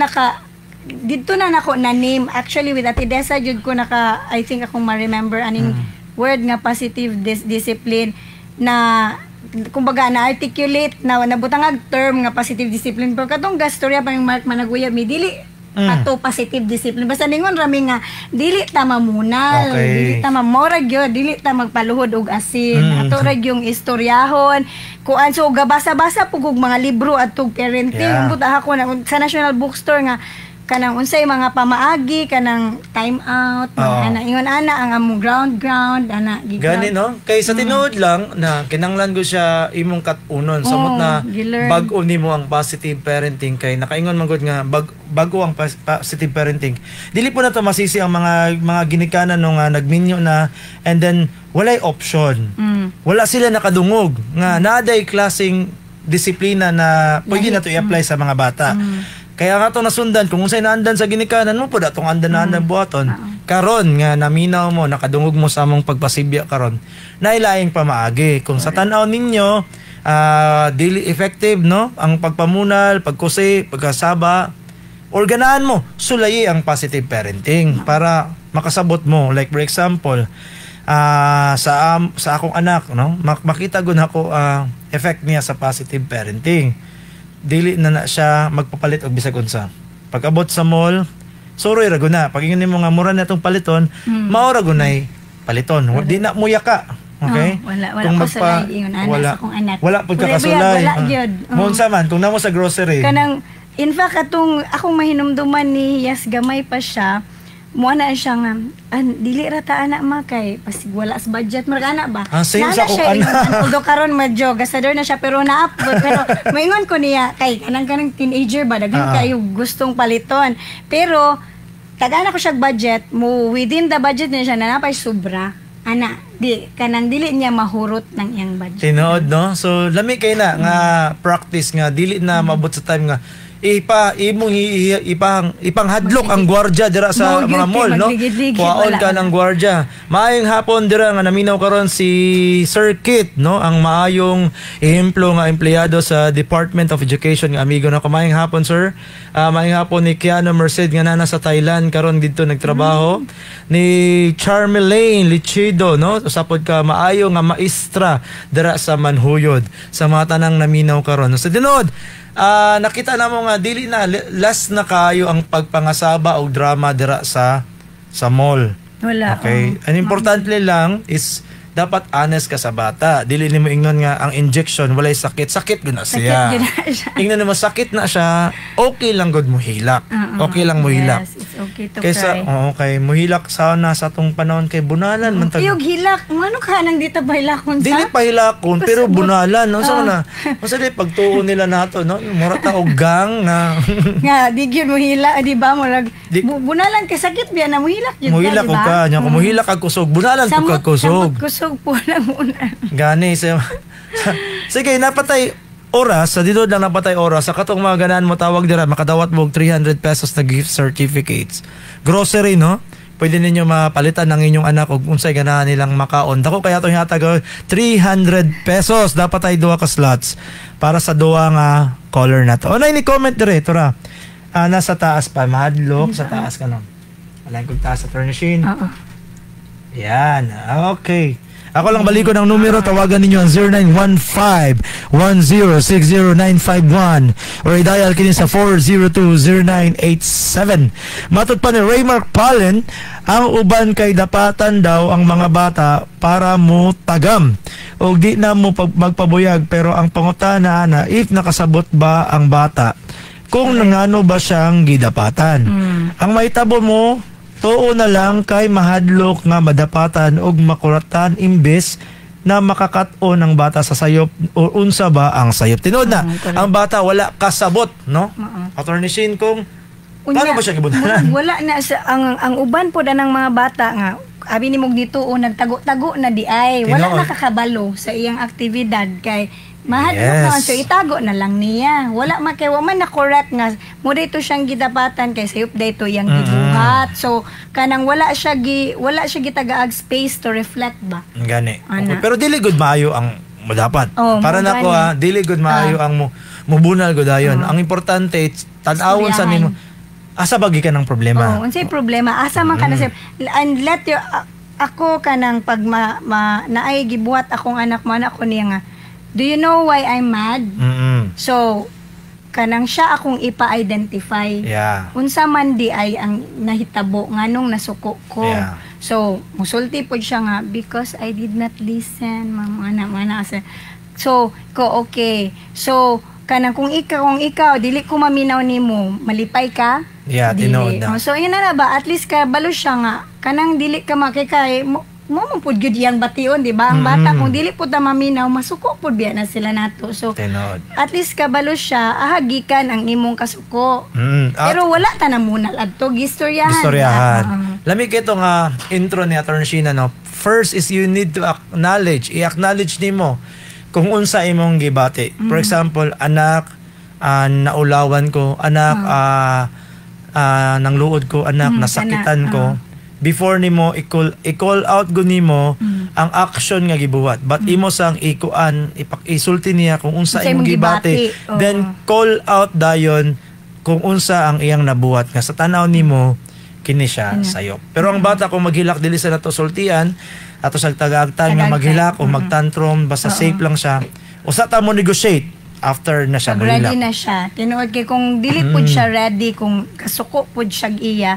na nako na name actually with Ate Desa jud ko naka, I think, akong ma-remember aning word nga positive discipline na kumbaga na articulate na nabutangag term nga positive discipline, pero katong gastorya pa yung Mark Managuya mi dili ato positive discipline, basta ningon rami nga dili ta mamunal, dili ta mamorag gyud, dili ta magpaluhod og asin, ato ra yung istoryahon kuan. So gabasa-basa pug og mga libro adtog parenting. Ambot ako na sa National Bookstore nga kanang unsay mga pamaagi, kanang time out, mga ana, ingon ana ang among ground ground ana Gani, no? Kay sa tinuod lang na kinanglan ko siya imong kat-unon samot Oo, na gilearn. bag-o nimo ang positive parenting, kay nakaingon man gud nga bago ang positive parenting. Dili po na to masisi ang mga ginikanan no nga nagminyo na and then walay option. Wala sila nakadungog nga naaday klaseng disiplina na pwede na to i-apply sa mga bata. Kaya nga to nasundan kung unsay naandan sa ginikanan mo po datong andan na andan buhaton. Karon nga naminaw mo, nakadungog mo sa among pagpasibya karon, nailaing pamaagi. Kung sa tan-aw ninyo dili effective, no, ang pagpamunal, pagkusi, pagkasaba, or ganahan mo, sulayi ang positive parenting para makasabot mo. Like for example, sa akong anak, no, makita gud ako effect niya sa positive parenting. Dili na na siya magpapalit og bisag unsa. Pag-abot sa mall, suroy ra gud na. Pag ingon nimo nga mura na itong paliton, mao ra gud nay paliton. Di na muyaka. Okay? Oh, wala wala ko sulay ingon ana sa akong anak. Wala pud ka Wala, kasulay. wala gyud. Oo. Mo unsa man kung namo sa grocery. Kanang in fact atong akong mahinumduman ni Yas, gamay pa siya, mo na siya nga an, dili ra ta ana ma kay pasig wala sa budget, murag ana ba. Ah, same Naa sa na akong siya anak. ingon, although karon medyo gasador na siya, pero naap pero moingon ko niya kay kanang kanang teenager ba, daghan kayo gustong paliton, pero tagaan ako siya budget mo, within the budget niya siya na napay sobra ana, di kanang dili niya mahurot ng iyang budget. Tinuod, no? So lami kay na nga practice nga dili na mabot sa time nga ipa imong ipang ipanghadlok ang gwardiya dira sa Mo, mga gyud, mall, no? magligid-ligid, Kuwaon wala. ka ng gwardiya. Maayong hapon dira nga naminaw karon si Sir Kit, no, ang maayong ehemplo nga empleyado sa Department of Education nga amigo na ko. Maayong hapon, sir. Maayong hapon ni Kiano Merced nga nana sa Thailand karon didto nagtrabaho, ni Charmelaine Lichido, no, usa pod ka maayo nga maestra dira sa Manhuyod, sa mga tanang naminaw karon. Sa tinuod, nakita na mo nga dili na last na kayo ang pagpangasaba og drama dira sa mall. Wala. Okay. Oh. Ang importante lang is dapat honest ka sa bata. Dili nimo ingnon nga ang injection walay sakit. Sakit gud na Sakit siya. gyud na siya. Ingnon nimo sakit na siya, okay lang gud mo hilak. Oo. Okay lang mo hilak. Yes, it's okay to Kaysa cry. Oo, kay muhilak sana sa atong panahon kay bunalan man tag. Iyog hilak. Ngano ka nang dito ba hilakon sa? Dili pa hilakon pero Pasabot. bunalan, no? Sa na. Unsa di pagtuo nila nato, no? Mura ta og gang na Nga, di gyud mo hila, di ba? Murag, bunalan kay sakit biya na muhilak gyud ka, muhilak di og ba? ka nya kung muhilak kag kusog, bunalan pud Samot, kag kusog. samot kusog po na muna. Gani sa. Sige, napatay oras sa dito lang, napatay oras sa katong mga ganahan mo tawag dira, makadawat mo og 300 pesos na gift certificates. Grocery, no? Pwede ninyo mapalitan ng inyong anak og unsay ganahan nilang makaon. Dako kaya itong hatag, oh, 300 pesos. Dapat ay duha ka slots para sa duha nga caller na to. O na ni comment dire ito ra. Nasa taas pa, mahadlok sa taas ka, no. Wala kong taas sa furnishing. Oo. Yan. Okay. Ako lang balik ko ng numero. Tawagan ninyo ang 0915-1060951 or i-dial kini sa 402-0987. Matod pa ni Raymark Pallen, ang uban kay dapatan daw ang mga bata para mo tagam o di na mo magpabuyag, pero ang pangutana na if nakasabot ba ang bata kung nangano ba siyang gidapatan. Ang mahitabo mo, tuo na lang kay mahadlok nga madapatan og makuratan imbes na makakat-on ang bata sa sayop o unsa ba ang sayop? Tinuod na, ang bata wala kasabot, no? Attorney Shane, kung paano ba siya gibunalan? Wala na sa ang uban po ng mga bata nga abi ni mog dito o nagtago-tago na di ay wala nakakabalo sa iyang aktibidad kay mahadlok na, so itago na lang niya. Wala man kay wa man na correct nga mo dito siyang gidapatan kay sayop dito iyang gibuhat. So kanang wala siya gitagaag space to reflect ba. Gani. Ana. Okay. Pero dili gud maayo ang mo dapat. Oh, para mo nako gani. Dili gud maayo ang mo mubunal gud dayon. Ang importante, tan-awon sa Istoryahan. nimo asa ba gikan ang problema. Oh, unsay problema? Asa man ka na sa and let your ako kanang pag ma naay gibuhat akong anak mo, anak ko niya nga, "Do you know why I'm mad?" So kanang siya akong ipa-identify. Unsa man di ay ang nahitabo, nganong nasuko ko? So musulti pod siya nga, "Because I did not listen, ma'am," ana mana. So ko, "Okay." So kanang kung ikaw dili ko maminaw nimo, malipay ka? Yeah, Dili. Tinuod na. Oh, so yun na ba, at least kabalo siya nga kanang dili ka makikay mo mo man pud gyud iyang bation, di ba? Ang bata, kung dili pud ta maminaw, masuko pud biya na sila nato. So Tinuod. at least kabalo siya ahagikan ang imong kasuko. At Pero wala ta na muna adto gistoryahan. Istoryahan. Oo. Lami kito nga intro ni Attorney Sheena, no. First is you need to acknowledge, i-acknowledge nimo kung unsa imong gibati. For example, "Anak, naulawan ko, anak, nangluod ko, anak, nasakitan kana, ko." Before nimo i-call out gud nimo ang action nga gibuhat. But imo sang ikuan, isulti niya kung unsa unsa imong imong gibati. gibati. Oo. Then call out dayon kung unsa ang iyang nabuhat nga sa tanaw nimo kini siya sayop. Pero ang bata, kung maghilak, dili sa nato sultian, ato sa tagaagtan nga Tagaagtan. maghilak o magtantrum, basta safe lang siya. Usa ta mo negotiate after na siya Pag ready mohilak. na siya. Tinuod kay kung dili pud siya ready, kung kasuko pud siya iya,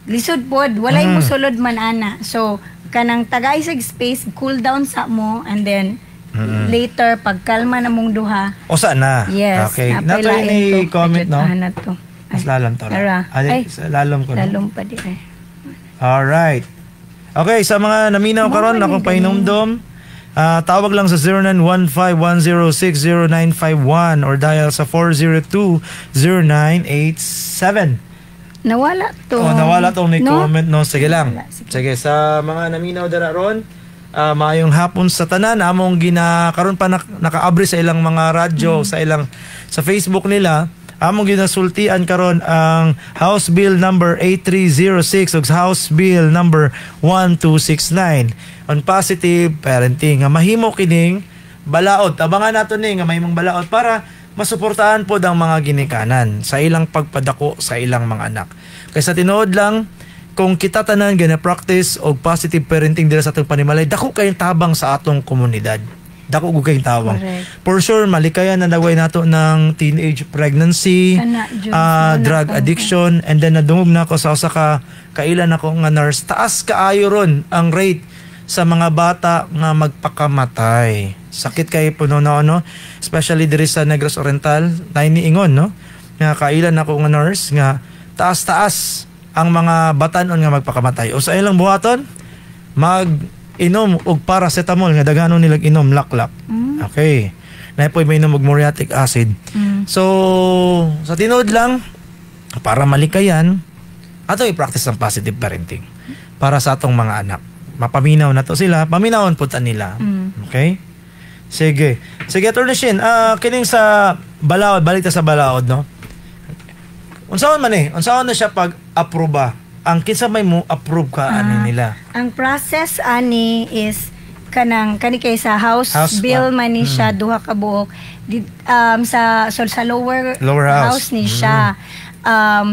lisod pud, walay mo sulod man ana. So kanang tagay sa space, cool down sa mo, and then later pag kalma na mong duha. Usa na. Yes. Okay. Napay Nato lain ni to. comment, no? Ana to. Ay, Mas lalom to. Tara. Ay, Ay, sa lalom ko, no? lalom pa di ay. Alright. Okay, sa mga naminaw karon Mao man akong ni pahinumdom, tawag lang sa 0915-106-0951 or dial sa 402-0987. Nawala to. Oh, nawala tong ni No? comment, no. Sige lang. Nawala, sige. Sige, sa mga naminaw dara ron, maayong hapon sa tanan. Among gina karon pa nakaabri sa ilang mga radyo, sa ilang sa Facebook nila. Among ginasultian karon ang House Bill number 8306 ug House Bill number 1269 on positive parenting nga mahimo kining balaod. Abangan nato ni nga mahimong balaod para masuportahan pod ang mga ginikanan sa ilang pagpadako sa ilang mga anak. Kaysa tinuod lang, kung kita tanan gana practice og positive parenting dira sa atong panimalay, dako kayong tabang sa atong komunidad. Dako gud kayong tabang. Correct. For sure, malikayan na dagway nato ng teenage pregnancy, Kana, Diyos, wala drug pa. addiction, and then nadungog na ako sa usa ka kailan ako nga nurse, taas kaayo ron ang rate sa mga bata nga magpakamatay. Sakit kay puno na ano, especially diri sa Negros Oriental, niingon, no? Nga kailan ako nga nurse nga taas-taas ang mga batanon nga magpakamatay. O sa ilang buhaton, mag inom og paracetamol nga daghanon nilang inom laklak. Okay. Na po'y may inom og muriatic acid. So, sa tinuod lang, para malikayan, ato i-practice ang positive parenting para sa atong mga anak. Mapaminaw na to sila, paminawon po ta nila. Okay? Sige. Sige, Attorney Shin, kining sa balaod, balik ta sa balaod, no? Unsaon man eh? Unsaon na siya pag aproba? Ang kinsa may mo approve ka ani nila? Ang process ani is kanang kani kay sa House, House Bill pa. man ni siya, duha ka buok sa so sa lower, Lower house. ni siya.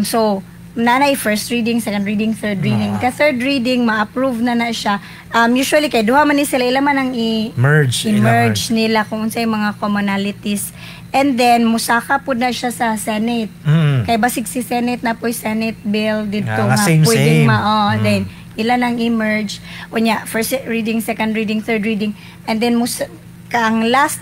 So nanay first reading, second reading, third reading. Ka third reading, ma-approve na na siya. Usually kay duha man ni sila, ila man ang i Merge, ila i-merge nila kung unsay mga commonalities. And then musaka pud na siya sa Senate. Kay basig si Senate na po'y Senate bill dito Ah, nga same, pwedeng same. ma oh, then ilan ang i-merge. Unya, first reading, second reading, third reading, and then mus kang last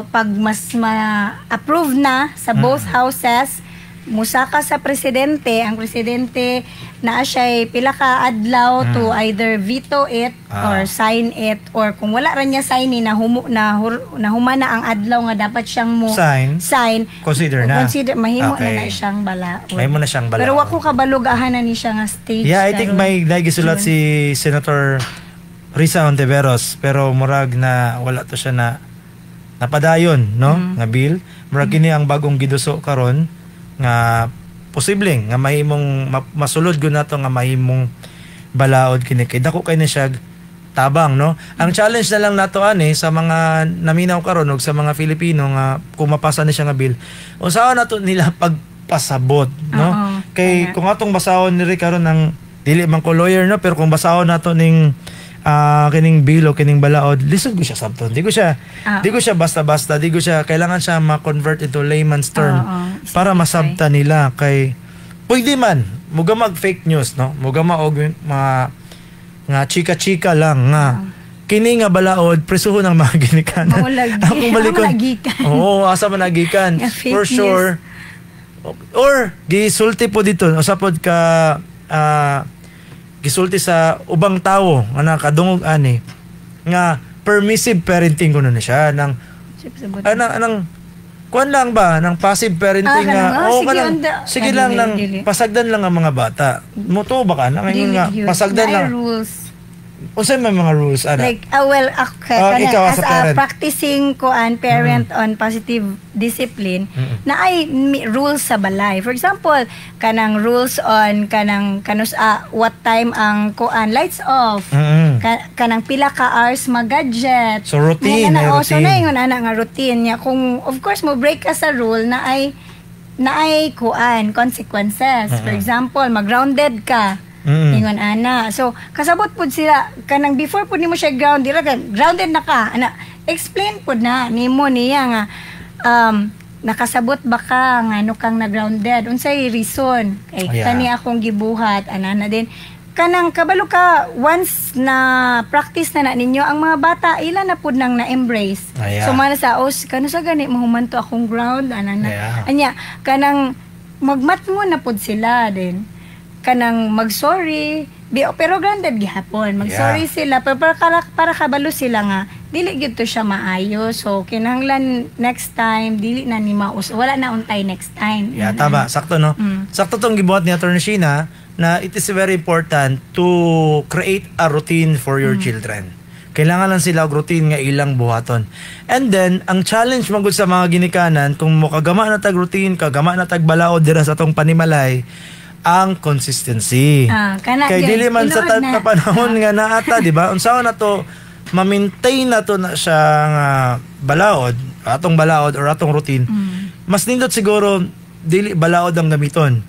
pag mas ma-approve na sa both houses, Musaka sa presidente, ang presidente naa siya pila ka adlaw to either veto it or sign it, or kung wala ra niya sign ni na nahumana ang adlaw nga dapat siyang mo Sign. Sign. Consider na. Consider, mahimo na na siyang balaod. Mahimo na siyang balaod. Pero wa ko kabalog ahan na ni siya nga stage Yeah, I think karon. may nagisulat si Senator Risa Hontiveros, pero murag na wala to siya na napadayon, no, nga bill. Murag kini ang bagong giduso karon nga posibleng nga mahimong masulod gud nato nga mahimong balaod kini kay dako kay ni siya tabang, no. Ang challenge na lang nato ani sa mga naminaw karon ug sa mga Filipino nga kung mapasa ni siya nga bill, unsaon nato nila pagpasabot, no? Kay kung atong basahon ni karon ng, dili man ko lawyer, no, pero kung basahon nato ning kining bill o kining balaod, lisod ko siya sabton. Di ko siya basta-basta, di ko siya, kailangan siya ma-convert into layman's term para masabta nila kay pwede man muga mag fake news, no, muga maog mga nga chika-chika lang nga kini nga balaod presuhon ang mga ginikanan. Mao lagi. Akong balikon. Asa man nagikan. Oo, asa man nagikan. Nga fake For news. sure. Or gisulti po dito, usa pod ka gisulti sa ubang tawo nga nakadungog ani nga permissive parenting kuno ni siya nang anang anang kuan lang ba ng passive parenting nga Kanang, oh, sige, kanang, sige dili, lang nang dili. Pasagdan lang ang mga bata, mutuo ba ka na ngayon Dili nga yun. pasagdan Naay lang? Rules. Unsay may mga rules ana? Like, well, ako, kana, Ikaw as as a a parent. Practicing kuan parent on positive discipline, na ay rules sa balay. For example, kanang rules on kanang kanus what time ang kuan lights off. Kanang pila ka hours mag-gadget. So, routine, Nga na, may oh, so routine. na ingon ana nga routine niya. Kung of course mo break ka sa rule na ay kuan consequences. For example, mag-grounded ka. Ingon ana. So kasabot pud sila kanang before pud nimo siya ground, dira ka grounded na ka. Ana, explain pud na nimo niya nga nakasabot ba ka nga ano kang na-grounded, unsay reason kay kani akong gibuhat, ana na din kanang kabalo ka. Once na practice na na ninyo, ang mga bata ila na pud nang na-embrace. So man sa os kano sa gani mahuman to akong ground, ana na. Anya kanang magmatmo na pud sila din kanang mag-sorry pero grounded gihapon, mag-sorry sila, pero para kabalo sila nga dili gyud to siya maayo, so kinahanglan next time dili na ni maus, wala na untay next time. Yeah, tama. Sakto, no? Sakto tong gibuhat ni Attorney Sheena na it is very important to create a routine for your children. Kailangan lang sila og routine nga ilang buhaton. And then, ang challenge magud sa mga ginikanan, kung mokagama na tag routine, kagama na tag balaod dira sa atong panimalay, ang consistency. Kana Kay gyud. dili man sa Tinuod na. panahon nga naata, di ba? Unsaon na to ma-maintain na to na siya nga balaod, atong balaod or atong routine. Mas nindot siguro dili balaod ang gamiton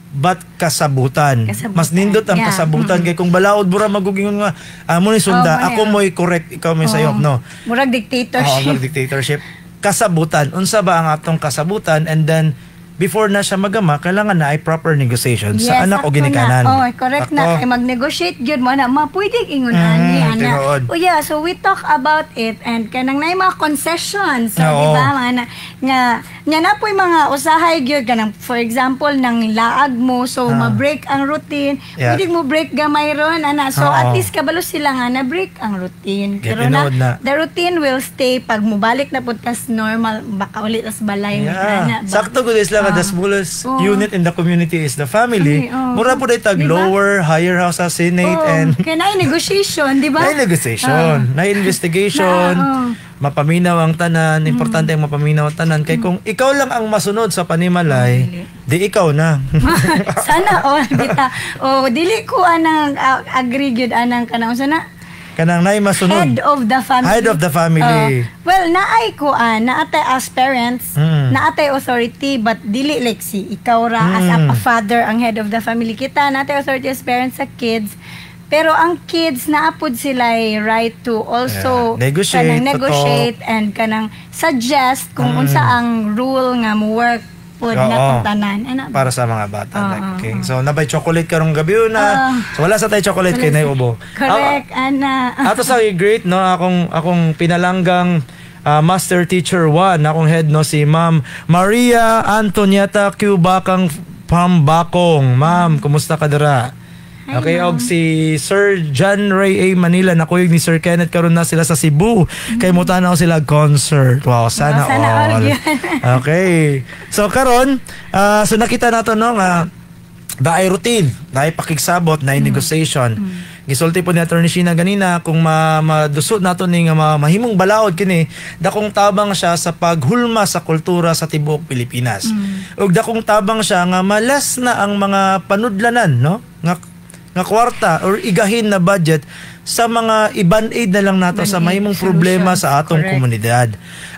but kasabutan. Kasabutan. Mas nindot ang kasabutan kay kung balaod bura magugingon nga amo ni sunda, Oh, mo ni, ako mo'y correct, ikaw mo'y sayop, no? Murag dictatorship. Oo, murag dictatorship. Kasabutan. Unsa ba ang atong kasabutan? And then before na siya magama, kailangan na ay proper negotiation sa anak o Sakto ginikanan. na. Oh, correct na. Sakto. Kay mag-negotiate gyud mo na, ma pwede ingon ani ana. Tinuod. Oh yeah, so we talk about it and kanang naay mga concessions. So, di ba, mga na, nga nya na po'y mga usahay gyud kanang for example nang laag mo, so ma-break ang routine. Pwede mo break gamay ron ana. So at least kabalo sila nga na break ang routine. Yeah, Pero na, tinuod na. The routine will stay pag mubalik na pud tas normal baka ulit tas balay ana ba? Sakto gud is lang the smallest unit in the community is the family. Family, oo. Mura po tag Di ba? lower, higher house sa Senate Oo. and Kaya naay negotiation, di ba? na negotiation, na investigation, Na, oo. Mapaminaw ang tanan, importante ang mapaminaw ang tanan kay kung ikaw lang ang masunod sa panimalay, di ikaw na. Sana all bita. Oh, dili ko anang agree gyud anang kanang unsa na Kanang naay masunod. Head of the family. Head of the family. Oh, well, naay ko naatay as parents, naatay authority, but dili like si ikaw ra as a father ang head of the family kita, naatay authority as parents sa kids. Pero ang kids naapod sila right to also Yeah. Negotiate, kanang to negotiate and kanang suggest kung unsa ang rule nga mo work pod na tong tanan. Ana ba? Para sa mga bata. Like, okay. So, nabay chocolate karong gabi na. So, wala sa tayo chocolate kay nay ubo. Correct, ana. Ato sa great, no, akong akong pinalanggang Master Teacher 1, akong head, no, si Ma'am Maria Antonieta Q. Bakang Pambakong. Ma'am, kumusta ka dira? Hi, Okay, ma'am. og si Sir John Ray A. Manila, nakuyog ni Sir Kenneth, karon na sila sa Cebu. Kay mutanaw sila concert. Wow, sana, Wow, sana all all. yun. Okay. So karon, so nakita nato, no, nga naay routine, naay pakigsabot, naay negotiation. Gisulti po ni Attorney Sheena ganina kung madusot nato ni nga mahimong balaod kini, dakong tabang siya sa paghulma sa kultura sa tibuok Pilipinas. Ug dakong tabang siya nga malas na ang mga panudlanan, no, nga nga kwarta or igahin na budget sa mga i-band-aid na lang nato sa Band-aid mahimong problema solutions. sa atong komunidad.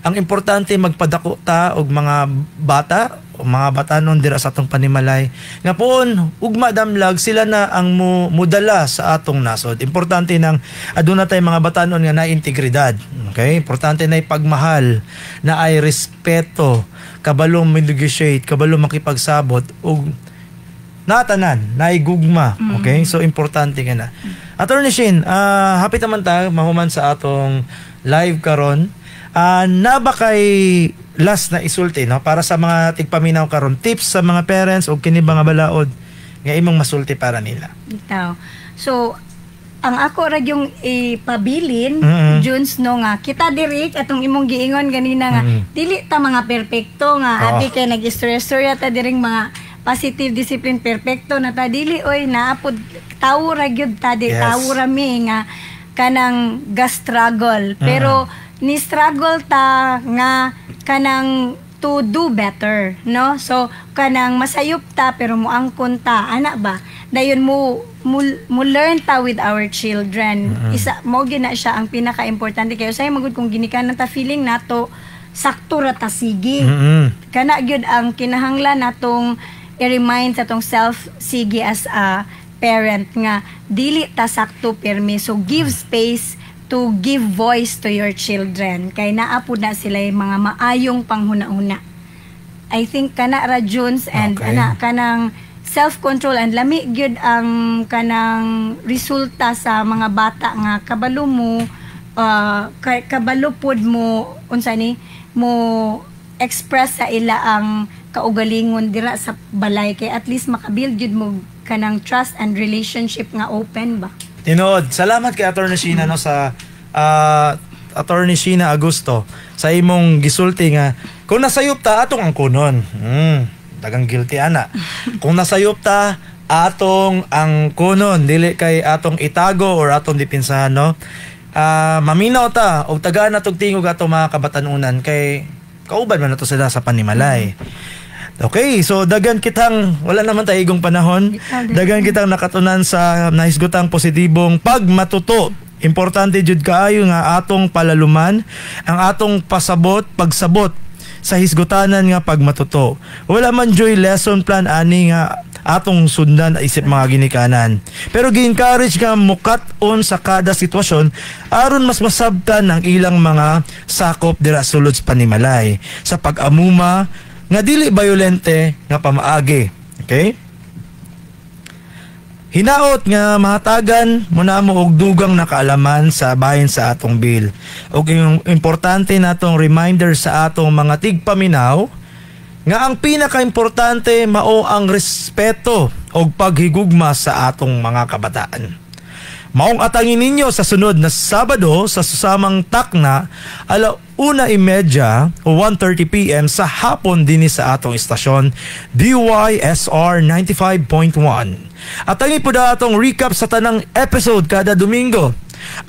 Ang importante, magpadako ta og mga bata o mga batanon dira sa atong panimalay nga puon ugma damlag sila na ang mudala sa atong nasod. Importante nang aduna tay mga batanon nga na integridad. Okay? Importante na pagmahal, na ay respeto, kabalo negotiate, kabalo makipagsabot ug natanan, naigugma. Okay? So, importante ka na. Attorney Shin, happy taman ta mahuman sa atong live karon. Na ba kay last na isulti, no, para sa mga tigpaminaw karon, tips sa mga parents o kini ba nga balaod nga imong masulti para nila? Bitaw. So, ang ako ra yung ipabilin, Junes, no, nga kita diri atong imong giingon ganina nga dili ta mga perpekto nga abi kay nag-istorya-istorya ta diring mga positive discipline, perpekto na ta. Dili oy, naapod tawo ra gyud ta di tawo ra mi nga kanang ga struggle, pero ni struggle ta nga kanang to do better, no? So kanang masayop ta pero moangkon ta ana ba, dayon mo learn ta with our children. Isa mo gina siya ang pinaka-importante kayo say magud kung ginikanan ta, feeling nato sakto ra ta sige. Kana gyud ang kinahanglan natong i-remind sa atong self sige as a parent nga dili ta sakto pirmi. So give space to give voice to your children kay naa pud na sila yung mga maayong panghuna-huna. I think kana ra, Junes, and ana kanang self-control and lami gyud ang kanang resulta sa mga bata nga kabalo mo kabalo pod mo unsa ni mo express sa ila ang kaugalingon dira sa balay kay at least makabuild gyud mo kanang trust and relationship nga open ba. Tinuod. Salamat kay Attorney Sheena, no, sa Attorney Sheena Agusto sa imong gisulti nga kung nasayop ta, atong angkonon. Dagang guilty ana. Kung nasayop ta, atong angkonon, dili kay atong itago or atong dipinsahan, no. Maminaw ta og tagaan natog tingog atong mga kabatanunan kay kauban man nato sila sa panimalay. Okay, so dagan kitang, wala naman tayo igong panahon. Dagan kitang nakatunan sa nahisgutang positibong pagmatuto. Importante jud kaayo nga atong palaluman ang atong pasabot, pagsabot sa hisgutanan nga pagmatuto. Wala man joy lesson plan ani nga atong sundan isip mga ginikanan. Pero gi-encourage nga mukat-on sa kada sitwasyon aron mas masabtan ang ilang mga sakop dira sulod sa panimalay sa pag-amuma nga dili violente nga pamaagi. Okay? Hinaot nga mahatagan mo na mo og dugang nakaalaman sa bahin sa atong bill. Og yung importante natong reminder sa atong mga tigpaminaw nga ang pinakaimportante mao ang respeto og paghigugma sa atong mga kabataan. Maong atangin ninyo sa sunod na Sabado sa susamang takna, 1:30 o 1:30 p.m. sa hapon dinhi sa atong istasyon DYSR 95.1. Atangi po da atong recap sa tanang episode kada Domingo.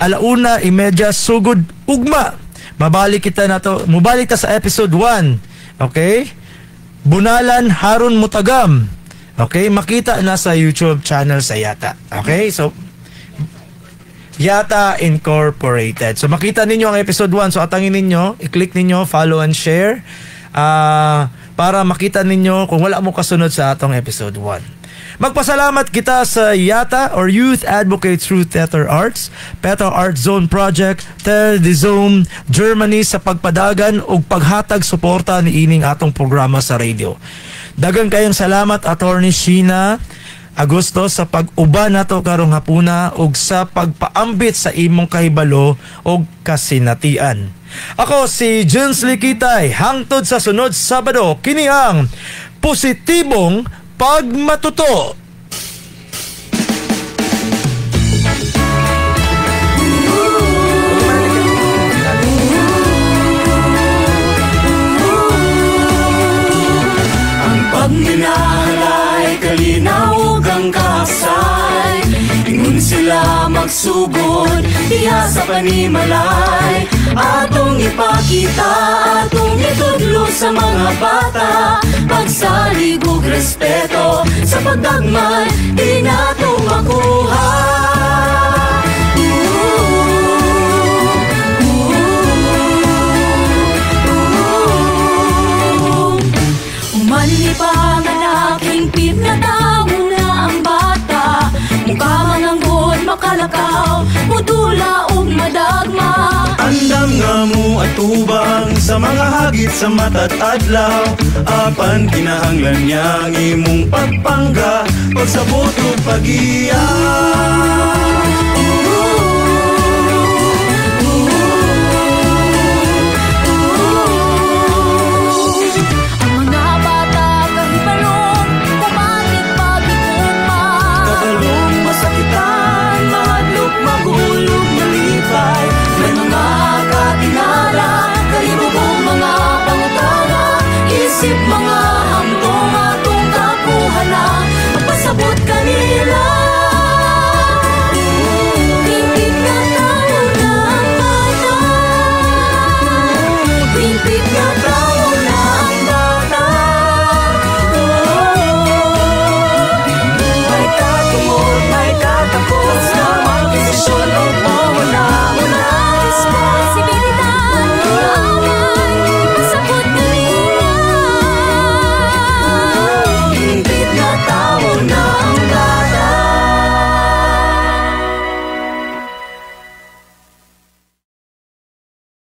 1:30 sugod ugma. Mabalik kita na to, mubalik ta sa episode 1. Okay? Bunalan Haron Mutagam. Okay, makita na sa YouTube channel sa Yata. Okay? So Yata Incorporated. So makita ninyo ang episode 1. So atangin ninyo, i-click ninyo, follow and share para makita ninyo kung wala mo kasunod sa atong episode 1. Magpasalamat kita sa YATA or Youth Advocates Through Theater Arts, Petal Art Zone Project, Terre des Hommes, Germany sa pagpadagan ug paghatag suporta ni ining atong programa sa radio. Dagan kayong salamat, Attorney Sheena. Agosto, sa pag-uban nato karong hapuna ug sa pagpaambit sa imong kahibalo ug kasinatian. Ako si Junsley Kitay, hangtod sa sunod Sabado, kini ang Positibong Pagmatuto. Ang pagminahalay, kalinaw ug ang kasay. Ingon sila magsugod, diha sa panimalay. Atong ipakita, atong itudlo sa mga bata. Pagsalig ug respeto sa pagdagman, di nato makuha. Umanli pa nga naking na na ang bata. Mukha manganggod, makalakaw, mudula ug madagma. Andam nga mo atubang sa mga hagit sa matag adlaw. Apan kinahanglan niya ang imong pagpangga, pagsabot ug pagiya.